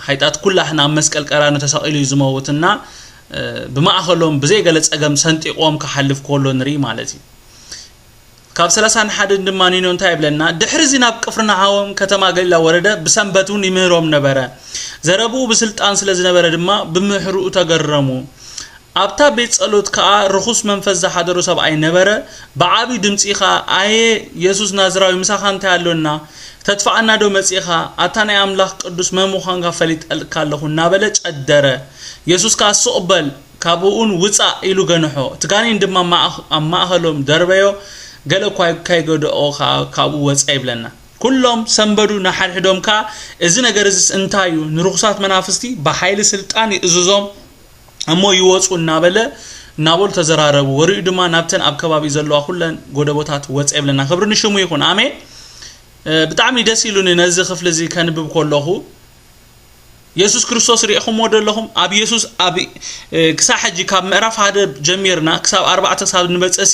ሓይጣት ኩላህና ኣብ መስቀል ቀራንዮ ተሰቒሉ እዩ ዝመውትና፣ እ፣ ብማእከሎም ብዘይ ገለ ጸገም ሰንጢቕዎም ክሓልፍ ከሎ ንርኢ ማለት እዩ። ካብ ሰላሳን ሓደን ድማ ኒኖ እንታይ ይብለና? ድሕሪ እዚ ናብ ቅፍርናሆም ከተማ ገሊላ ወረደ፣ ብሰንበት እውን ይምህሮም ነበረ። ዘረብኡ ብስልጣን ስለ ዝነበረ ድማ ብምሕርኡ ተገረሙ። ኣብታ ቤት ጸሎት ከኣ ርኹስ መንፈስ ዝሓደሮ ሰብኣይ ነበረ። ብዓቢ ድምጺ ከኣ፣ "ኣየ የሱስ ናዝራዊ፣ ምሳኻ እንታይ ኣሎና? ከተጥፍኣና ዶ መጺኻ? ኣታ ናይ ኣምላኽ ቅዱስ መን ምዃንካ ፈሊጠልካ ኣለኹ" እናበለ ጨደረ። የሱስ ከኣ፣ "ስቕ በል፣ ካብኡውን ውጻእ" ኢሉ ገንሖ። እቲ ጋኔን ድማ ማእኽ-፣ ኣብ ማእከሎም ደርበዮ፣ ገለ እኳ ከይገድኦ ከኣ ካብኡ ወጸ ይብለና። ኩሎም ሰንበዱ፣ ንሓድሕዶም ከኣ፣ "እዚ ነገር እዚስ እንታይ እዩ? ንርኹሳት መናፍስቲ ብሓይሊ ስልጣን ይእዝዞም እሞ ይወጹ" እናበለ፣ እናበሉ ተዘራረቡ። ወሪኡ ድማ ናብተን ኣብ ከባቢ ዘለዋ ኩለን ጎደቦታት ወጸ ይብለና። ክብሪ ንሽሙ ይኹን። ኣሜን። እ፣ ብጣዕሚ ደስ ኢሉኒ ነዚ ክፍሊ እዚ ከንብብ ከለኹ። የሱስ ክርስቶስ ሪኢኹምዎ ዶ ኣለኹም? ኣብ የሱስ ኣብ፣ እ፣ ክሳብ ሕጂ ካብ ምዕራፍ ሓደ ጀሚርና ክሳብ ኣርባዕተ ክሳብ ንመጽእሲ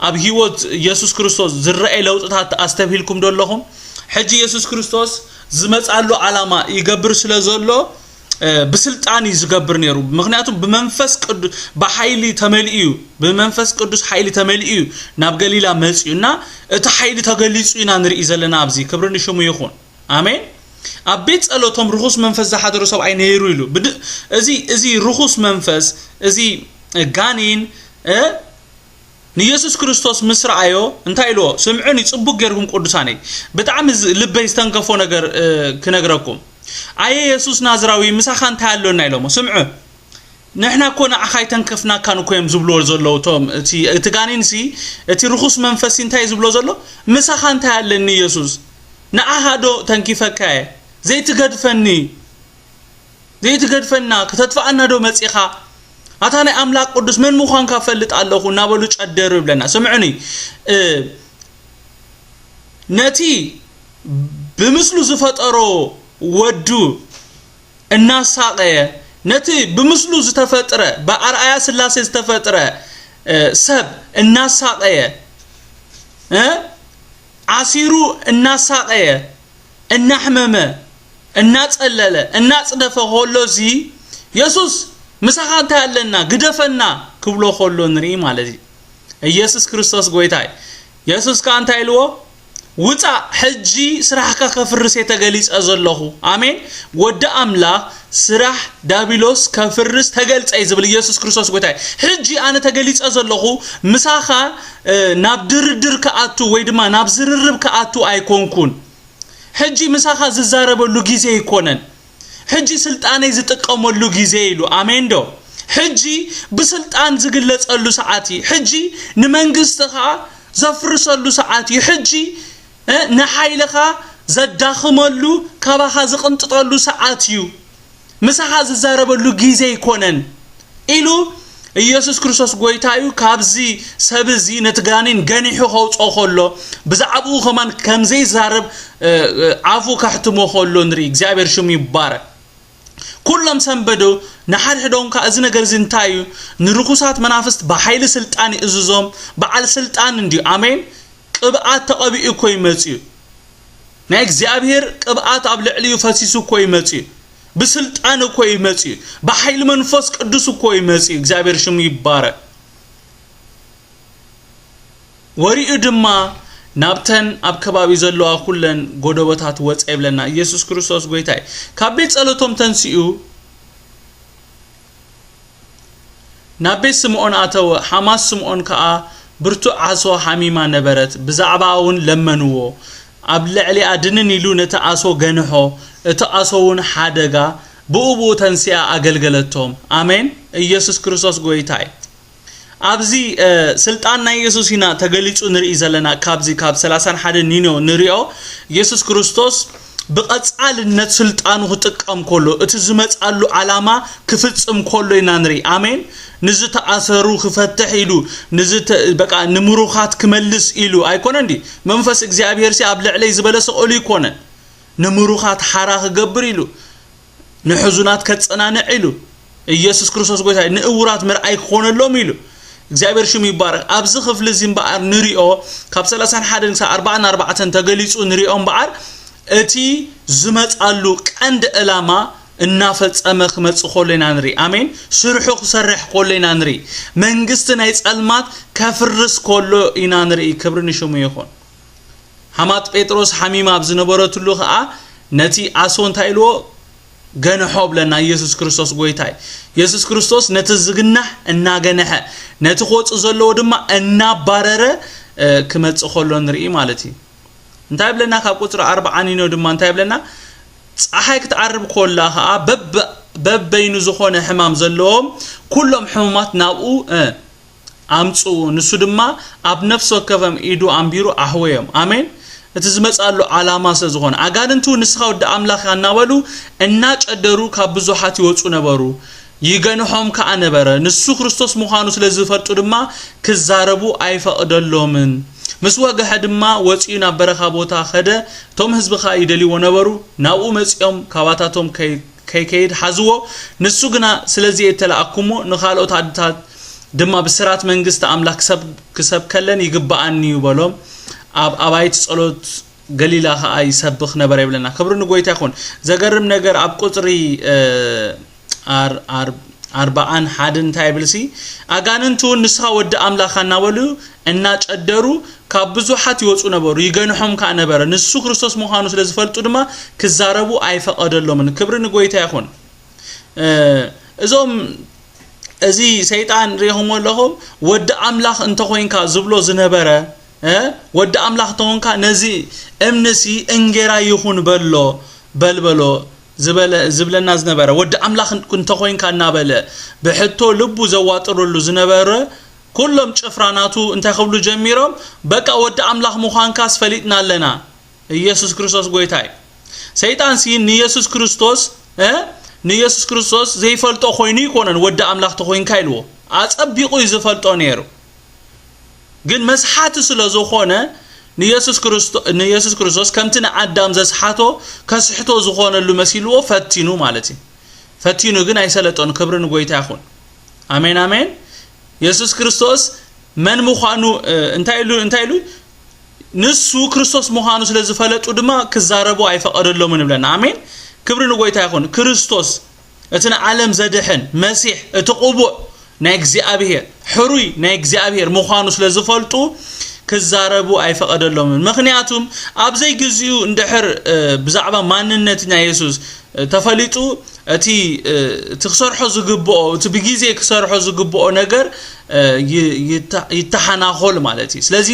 ኣብ ህይወት የሱስ ክርስቶስ ዝረኣይ ለውጥታት ኣስተብሂልኩም ዶ ኣለኹም? ሕጂ የሱስ ክርስቶስ ዝመጻሉ ዓላማ ይገብር ስለ ዘሎ፣ እ፣ ብስልጣን እዩ ዝገብር ነይሩ። ምኽንያቱ ብመንፈስ ቅዱ-፣ ብሓይሊ ተመሊኡ እዩ። ብመንፈስ ቅዱስ ሓይሊ ተመሊኡ እዩ ናብ ገሊላ መጺኡ እና እቲ ሓይሊ ተገሊጹ ኢና ንርኢ ዘለና ኣብዚ። ክብሪ ንሽሙ ይኹን። ኣሜን። ኣብ ቤት ጸሎቶም ርኹስ መንፈስ ዝሓደሮ ሰብኣይ ነይሩ ኢሉ። ብድ-፣ እዚ፣ እዚ ርኹስ መንፈስ፣ እዚ ጋኔን፣ እ፣ ንየሱስ ክርስቶስ ምስ ረኣዮ እንታይ ኢልዎ? ስምዑኒ፣ ጽቡቕ ጌርኩም ቅዱሳነይ። ብጣዕሚ ዝ-፣ ልበይ ዝተንከፎ ነገር፣ እ፣ ክነግረኩም። "ኣየ የሱስ ናዝራዊ፣ ምሳኻ እንታይ ኣሎና?" ኢሎሞ። ስምዑ፣ "ንሕና እኮ ንዓኻ ኣይተንከፍናካን እኮ" እዮም ዝብልዎ ዘለዉ። እቶም፣ እቲ፣ እቲ ጋኔንሲ፣ እቲ ርኹስ መንፈስሲ እንታይ እዩ ዝብሎ ዘሎ? "ምሳኻ እንታይ ኣለኒ የሱስ? ንዓኻ ዶ ተንኪፈካ እየ? ዘይትገድፈኒ፣ ዘይትገድፈና፣ ከተጥፍኣና ዶ መጺኻ? ኣታ ናይ ኣምላኽ ቅዱስ መን ምዃንካ ፈልጥ ኣለኹ" እናበሉ ጨደሩ ይብለና። ስምዑኒ፣ እ፣ ነቲ ብምስሉ ዝፈጠሮ ወዱ እናሳቐየ፣ ነቲ ብምስሉ ዝተፈጥረ፣ ብኣርኣያ ስላሴ ዝተፈጥረ፣ እ፣ ሰብ እናሳቐየ፣ እ፣ ዓሲሩ እናሳቐየ፣ እናሕመመ፣ እናጸለለ፣ እናጽደፈ ከሎ እዚ የሱስ "ምሳኻ እንታይ ኣለና? ግደፈና" ክብሎ ከሎ ንርኢ ማለት እዩ። ኢየሱስ ክርስቶስ ጎይታ እዩ። የሱስ ከኣ እንታይ ኢልዎ? "ውጻእ፣ ሕጂ ስራሕካ ከፍርስ እየ ተገሊጸ ዘለኹ።" ኣሜን። ወዲ ኣምላኽ ስራሕ ዳቢሎስ ከፍርስ ተገልጸ እዩ ዝብል ኢየሱስ ክርስቶስ ጎይታ እዩ። "ሕጂ ኣነ ተገሊጸ ዘለኹ፣ ምሳኻ፣ እ፣ ናብ ድርድር ክኣቱ ወይ ድማ ናብ ዝርርብ ክኣቱ ኣይኮንኩን። ሕጂ ምሳኻ ዝዛረበሉ ግዜ ኣይኮነን። ሕጂ ስልጣነይ ዝጥቀመሉ ግዜ" ኢሉ። ኣሜን ዶ? "ሕጂ ብስልጣን ዝግለጸሉ ሰዓት እዩ። ሕጂ ንመንግስትኻ ዘፍርሰሉ ሰዓት እዩ። ሕጂ፣ እ፣ ንሓይልኻ ዘዳኽመሉ፣ ካባኻ ዝቕንጥጠሉ ሰዓት እዩ። ምሳኻ ዝዛረበሉ ግዜ ኣይኮነን" ኢሉ ኢየሱስ ክርስቶስ ጎይታ እዩ። ካብዚ ሰብ እዚ ነቲ ጋኔን ገኒሑ ከውጽኦ ከሎ፣ ብዛዕባኡ ከማን ከም ዘይዛረብ፣ እ፣ እ፣ ኣፉ ከሕትሞ ከሎ ንርኢ። እግዚኣብሔር ሽሙ ይባረክ። ኩሎም ሰንበዱ፣ ንሓድሕዶም ከኣ፣ "እዚ ነገር እዚ እንታይ እዩ? ንርኹሳት መናፍስት ብሓይሊ ስልጣን ይእዝዞም፣ በዓል ስልጣን እንድዩ።" ኣሜን። ቅብኣት ተቐቢኡ እኮ ይመጽእ እዩ። ናይ እግዚኣብሔር ቅብኣት ኣብ ልዕሊኡ ፈሲሱ እኮ ይመጽእ እዩ። ብስልጣን እኮ ይመጽእ እዩ። ብሓይሊ መንፈስ ቅዱስ እኮ ይመጽእ እዩ። እግዚኣብሔር ሽሙ ይባረክ። ወሪኡ ድማ ናብተን ኣብ ከባቢ ዘለዋ ኩለን ጎደቦታት ወጸ ይብለና። ኢየሱስ ክርስቶስ ጎይታ እዩ። ካብ ቤት ጸሎቶም ተንሲኡ ናብ ቤት ስምዖን ኣተወ። ሓማስ ስምዖን ከኣ ብርቱዕ ዓሶ ሓሚማ ነበረት፣ ብዛዕባኣ እውን ለመንዎ። ኣብ ልዕሊኣ ድንን ኢሉ ነቲ ዓሶ ገንሖ፣ እቲ ዓሶ እውን ሓደጋ፣ ብኡ ብኡ ተንሲኣ ኣገልገለቶም። ኣሜን። ኢየሱስ ክርስቶስ ጎይታ እዩ። ኣብዚ፣ እ፣ ስልጣን ናይ የሱስ ኢና ተገሊጹ ንርኢ ዘለና። ካብዚ ካብ ሰላሳን ሓደን ኒኖ ንሪኦ፣ የሱስ ክርስቶስ ብቐጻልነት ስልጣኑ ክጥቀም ከሎ፣ እቲ ዝመጻሉ ዓላማ ክፍጽም ከሎ ኢና ንርኢ። ኣሜን። ንዝተኣሰሩ ክፈትሕ ኢሉ፣ ንዝተ-፣ በቃ ንምሩኻት ክመልስ ኢሉ ኣይኮነን ድዩ? መንፈስ እግዚኣብሔር ሲ ኣብ ልዕለይ ዝበለ ስቕ ኢሉ ኣይኮነን። ንምሩኻት ሓራ ክገብር ኢሉ፣ ንሕዙናት ከጸናንዕ ኢሉ። ኢየሱስ ክርስቶስ ጎይታ እዩ። ንእውራት ምርኣይ ክኾነሎም ኢሉ። እግዚኣብሔር ሽሙ ይባረክ። ኣብዚ ክፍሊ እዚ እምበኣር ንሪኦ፣ ካብ ሰላሳን ሓደን ክሳብ ኣርባዓን ኣርባዕተን ተገሊጹ ንሪኦ እምበኣር፣ እቲ ዝመጻሉ ቀንዲ ዕላማ እናፈጸመ ክመጽእ ከሎ ኢና ንርኢ። ኣሜን። ስርሑ ክሰርሕ ከሎ ኢና ንርኢ። መንግስቲ ናይ ጸልማት ከፍርስ ከሎ ኢና ንርኢ። ክብሪ ንሽሙ ይኹን። ሓማት ጴጥሮስ ሓሚማ ኣብ ዝነበረትሉ ኸኣ ነቲ ኣሶ እንታይ ኢልዎ? ገንሖ ብለና። ኢየሱስ ክርስቶስ ጎይታይ። ኢየሱስ ክርስቶስ ነቲ ዝግናሕ እናገነሐ፣ ነቲ ክወጽእ ዘለዎ ድማ እናባረረ ክመጽእ ከሎ ንርኢ ማለት እዩ። እንታይ ብለና? ካብ ቁጽሪ ኣርባዓ ንዮ ድማ እንታይ ብለና? ፀሓይ ክትዓርብ ኮላ ኸዓ በበይኑ ዝኾነ ሕማም ዘለዎም ኩሎም ሕሙማት ናብኡ ኣምፅኡ፣ ንሱ ድማ ኣብ ነፍሲ ወከፎም ኢዱ ኣንቢሩ ኣሕወዮም። ኣሜን። እቲ ዝመፃሉ ዓላማ ስለ ዝኾነ፣ ኣጋንንቱ ንስኻ ወዲ ኣምላኽ እናበሉ እናጨደሩ ካብ ብዙሓት ይወፁ ነበሩ፣ ይገንሖም ከዓ ነበረ። ንሱ ክርስቶስ ምዃኑ ስለ ዝፈልጡ ድማ ክዛረቡ ኣይፈቕደሎምን። ምስ ወግሐ ድማ ወፂኡ ናብ በረኻ ቦታ ኸደ። እቶም ህዝቢ ከዓ ይደልይዎ ነበሩ። ናብኡ መፂኦም ካባታቶም ከይከይድ ሓዝዎ። ንሱ ግና ስለዚ እየ እተላኣኩሞ፣ ንኻልኦት ኣድታት ድማ ብስራት መንግስቲ ኣምላኽ ክሰብከለን ይግብኣኒ እዩ በሎም። ኣብ ኣባይቲ ጸሎት ገሊላ ኸዓ ይሰብኽ ነበረ ይብለና። ክብሪ ንጎይታ ይኹን። ዘገርም ነገር ኣብ ቁፅሪ ኣርባዓን ሓደን እንታይ ይብል ሲ? ኣጋንንቱ እውን ንስኻ ወዲ ኣምላኽ እናበሉ እናጨደሩ ካብ ብዙሓት ይወፁ ነበሩ፣ ይገንሖም ከዓ ነበረ። ንሱ ክርስቶስ ምዃኑ ስለ ዝፈልጡ ድማ ክዛረቡ ኣይፈቐደሎምን። ክብሪ ንጎይታ ይኹን። እዞም እዚ ሰይጣን ሪኢኹሞ ኣለኹም? ወዲ ኣምላኽ እንተኾይንካ ዝብሎ ዝነበረ፣ ወዲ ኣምላኽ እንተኾንካ ነዚ እምንሲ እንጌራ ይኹን በሎ፣ በልበሎ ዝበለ ዝብለና ዝነበረ፣ ወዲ ኣምላኽ እንተኾይንካ እናበለ ብሕቶ ልቡ ዘዋጥረሉ ዝነበረ፣ ኩሎም ጭፍራ ናቱ እንታይ ክብሉ ጀሚሮም? በቃ ወዲ ኣምላኽ ምዃንካስ ፈሊጥና ኣለና። ኢየሱስ ክርስቶስ ጎይታ እዩ። ሰይጣን ሲ ንኢየሱስ ክርስቶስ እ ንኢየሱስ ክርስቶስ ዘይፈልጦ ኮይኑ ይኮነን። ወዲ ኣምላኽ ተኮይንካ ኢልዎ፣ ኣጸቢቑ እዩ ዝፈልጦ ነይሩ። ግን መስሓቲ ስለ ዝኾነ ንኢየሱስ ክርስቶ ንኢየሱስ ክርስቶስ ከምቲ ንኣዳም ዘስሓቶ ከስሕቶ ዝኾነሉ መሲልዎ ፈቲኑ ማለት እዩ። ፈቲኑ ግን ኣይሰለጦን። ክብሪ ንጎይታ ይኹን። ኣሜን ኣሜን። ኢየሱስ ክርስቶስ መን ምዃኑ እንታይ ኢሉ እንታይ ኢሉ ንሱ ክርስቶስ ምዃኑ ስለ ዝፈለጡ ድማ ክዛረቡ ኣይፈቐደሎምን ይብለና። ኣሜን። ክብሪ ንጎይታ ይኹን። ክርስቶስ እቲ ንዓለም ዘድሕን መሲሕ፣ እቲ ቅቡእ ናይ እግዚኣብሔር፣ ሕሩይ ናይ እግዚኣብሔር ምዃኑ ስለ ዝፈልጡ ክዛረቡ ኣይፈቐደሎምን። ምኽንያቱም ኣብ ዘይግዚኡ እንድሕር ብዛዕባ ማንነት ናይ የሱስ ተፈሊጡ እቲ እቲ ክሰርሖ ዝግብኦ እቲ ብግዜ ክሰርሖ ዝግብኦ ነገር ይተሓናኾል ማለት እዩ። ስለዚ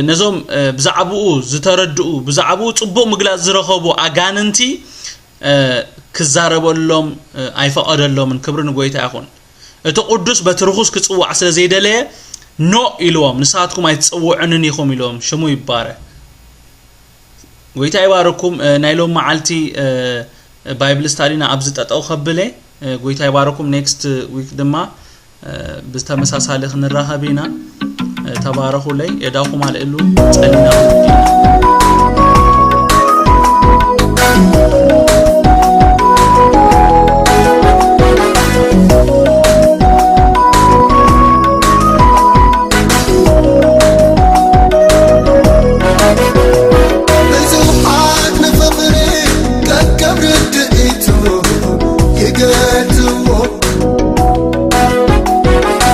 ነዞም ብዛዕባኡ ዝተረድኡ ብዛዕባኡ ፅቡቕ ምግላፅ ዝረኸቡ ኣጋንንቲ ክዛረበሎም ኣይፈቐደሎምን። ክብሪ ንጎይታ ይኹን። እቲ ቅዱስ በቲ ርኹስ ክፅዋዕ ስለ ዘይደለየ ኖ ኢልዎም፣ ንስኻትኩም ኣይትፅውዕንን ኢኹም ኢልዎም። ሽሙ ይባረ። ጎይታ ይባረኩም። ናይ ሎም መዓልቲ ባይብል ስታዲና ኣብዚ ጠጠው ከብለ። ጎይታ ይባረኩም። ኔክስት ዊክ ድማ ብተመሳሳሊ ክንራኸብ ኢና። ተባረኹለይ። የዳኹም ኣልእሉ ጸሊና ብዙሓት ንፍቕሪ ከከም ርድኢቱ ይገልጽዎ።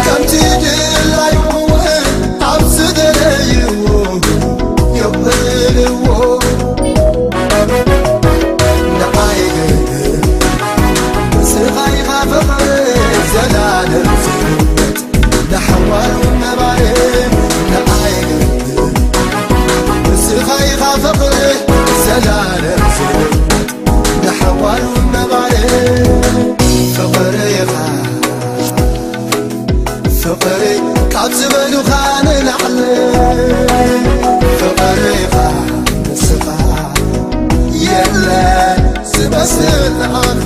ከምቲ ድላዩ እውን ኣብ ዝደለይዎ የውዕልዎ። ንዓይ ግን ንስኻ ኢኻ ፍቕሪ ዘላለም ዝህይወት ንሓዋሩ ነባሪ ንዓይ ግን ንስኻ ኢኻ ፍቕሪ ዘላለም ዝህይወት ንሓዋሩ ነባሪ ፍቕሪ ኢኻ ፍቕሪ ካብ ዝበሉኻ ንላዕሊ ፍቕሪ ኢኻ ንስኻ የለ ዝመስል ንዓኻ።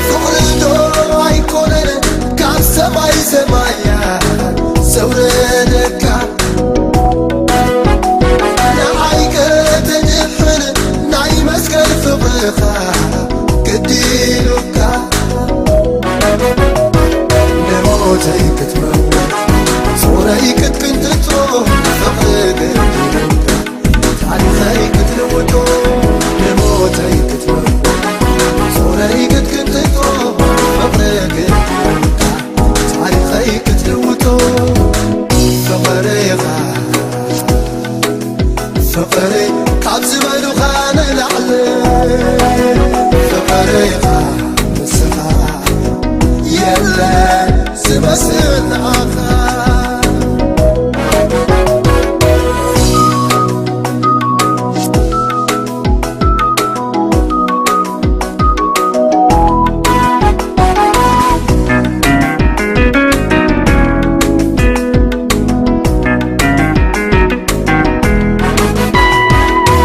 ፍቕሪ ዶ ኣይኮነን ካብ ሰማይ ሰማያት ዘውረደካ? ንዓይ ግን ግዲ ኢሉካ ንሞተይ ክትመውት፣ ጾረይ ክትቅንጥጦ፣ ፍቕሪ ግዲ ኢሉካ ታሪኸይ ክትልውጦ፣ ንሞተይ ክትመውት፣ ጾረይ ክትቅንጥጦ፣ ፍቕሪ ግዲ ኢሉካ ታሪኸይ ክትልውጦ፣ ፍቕሪ ኢኻ ፍቕሪ ካብ ዝበሉኻ ንላዕሊ፣ ፍቕሪ ኢኻ ንስኻ፣ የለን ዝመስል ንዓኻ።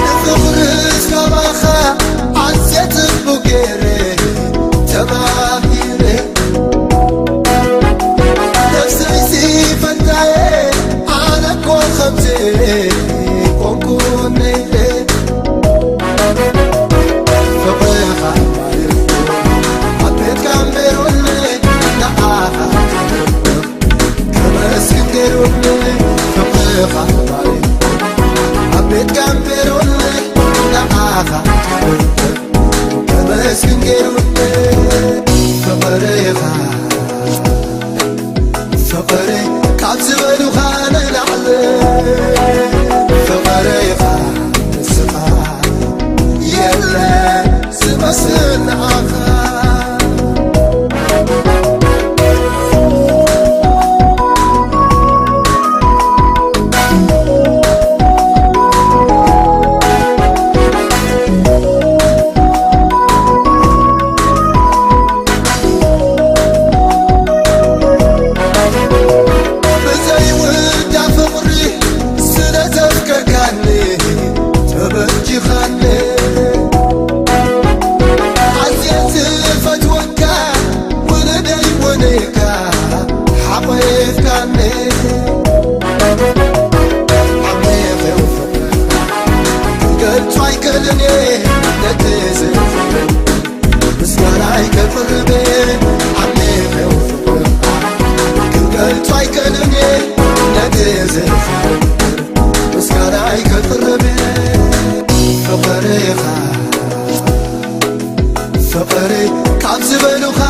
ንፍቕርስ ካባኻ ኣዝየ ጽቡቕ ገይረ ተማሂረ። ነፍሰይሲ ፈታየ ኣነ እኮ ከምዚ ኮንኩ ነይረ። ፍቕርኻ ማሪኹ ኣብ ቤት ጋምቤሮኒ ንዓኻ ከመስግን ገይሩኒ። ፍቕርኻ ማሪኹ ኣብ ቤት ጋምቤሮኒ ንዓኻ ከመስግን ገይሩኒ። ፍቕርኻ ፍቕሪ ካብ ዝበሉኻ ንላዕሊ፣ ፍቕሪ ኢኻ ንስኻ፣ የለን ዝመስል ንዓኻ። ብዘይውዳ ፍቕሪ ስለ ዘፍቀርካኒ ተበጂኻኒ። ኣዝየ ዝፈትወካ ውሉደይ ወነይካ ሓቒፍካኒ። ዓሚቕ እዩ ፍቕርኻ ክገልጾ ኣይክእልን እየ ነቲ ዝፍቅር ምስጋናይ ከቕርብ ዓሚቕ እዩ ፍቕርኻ ክገልጾ ኣይክእልን እየ ነቲ ዝፍቅር ምስጋናይ ከቕርብ ፍቕርኻ ፍቕሪ ካብ ዝበሉኻ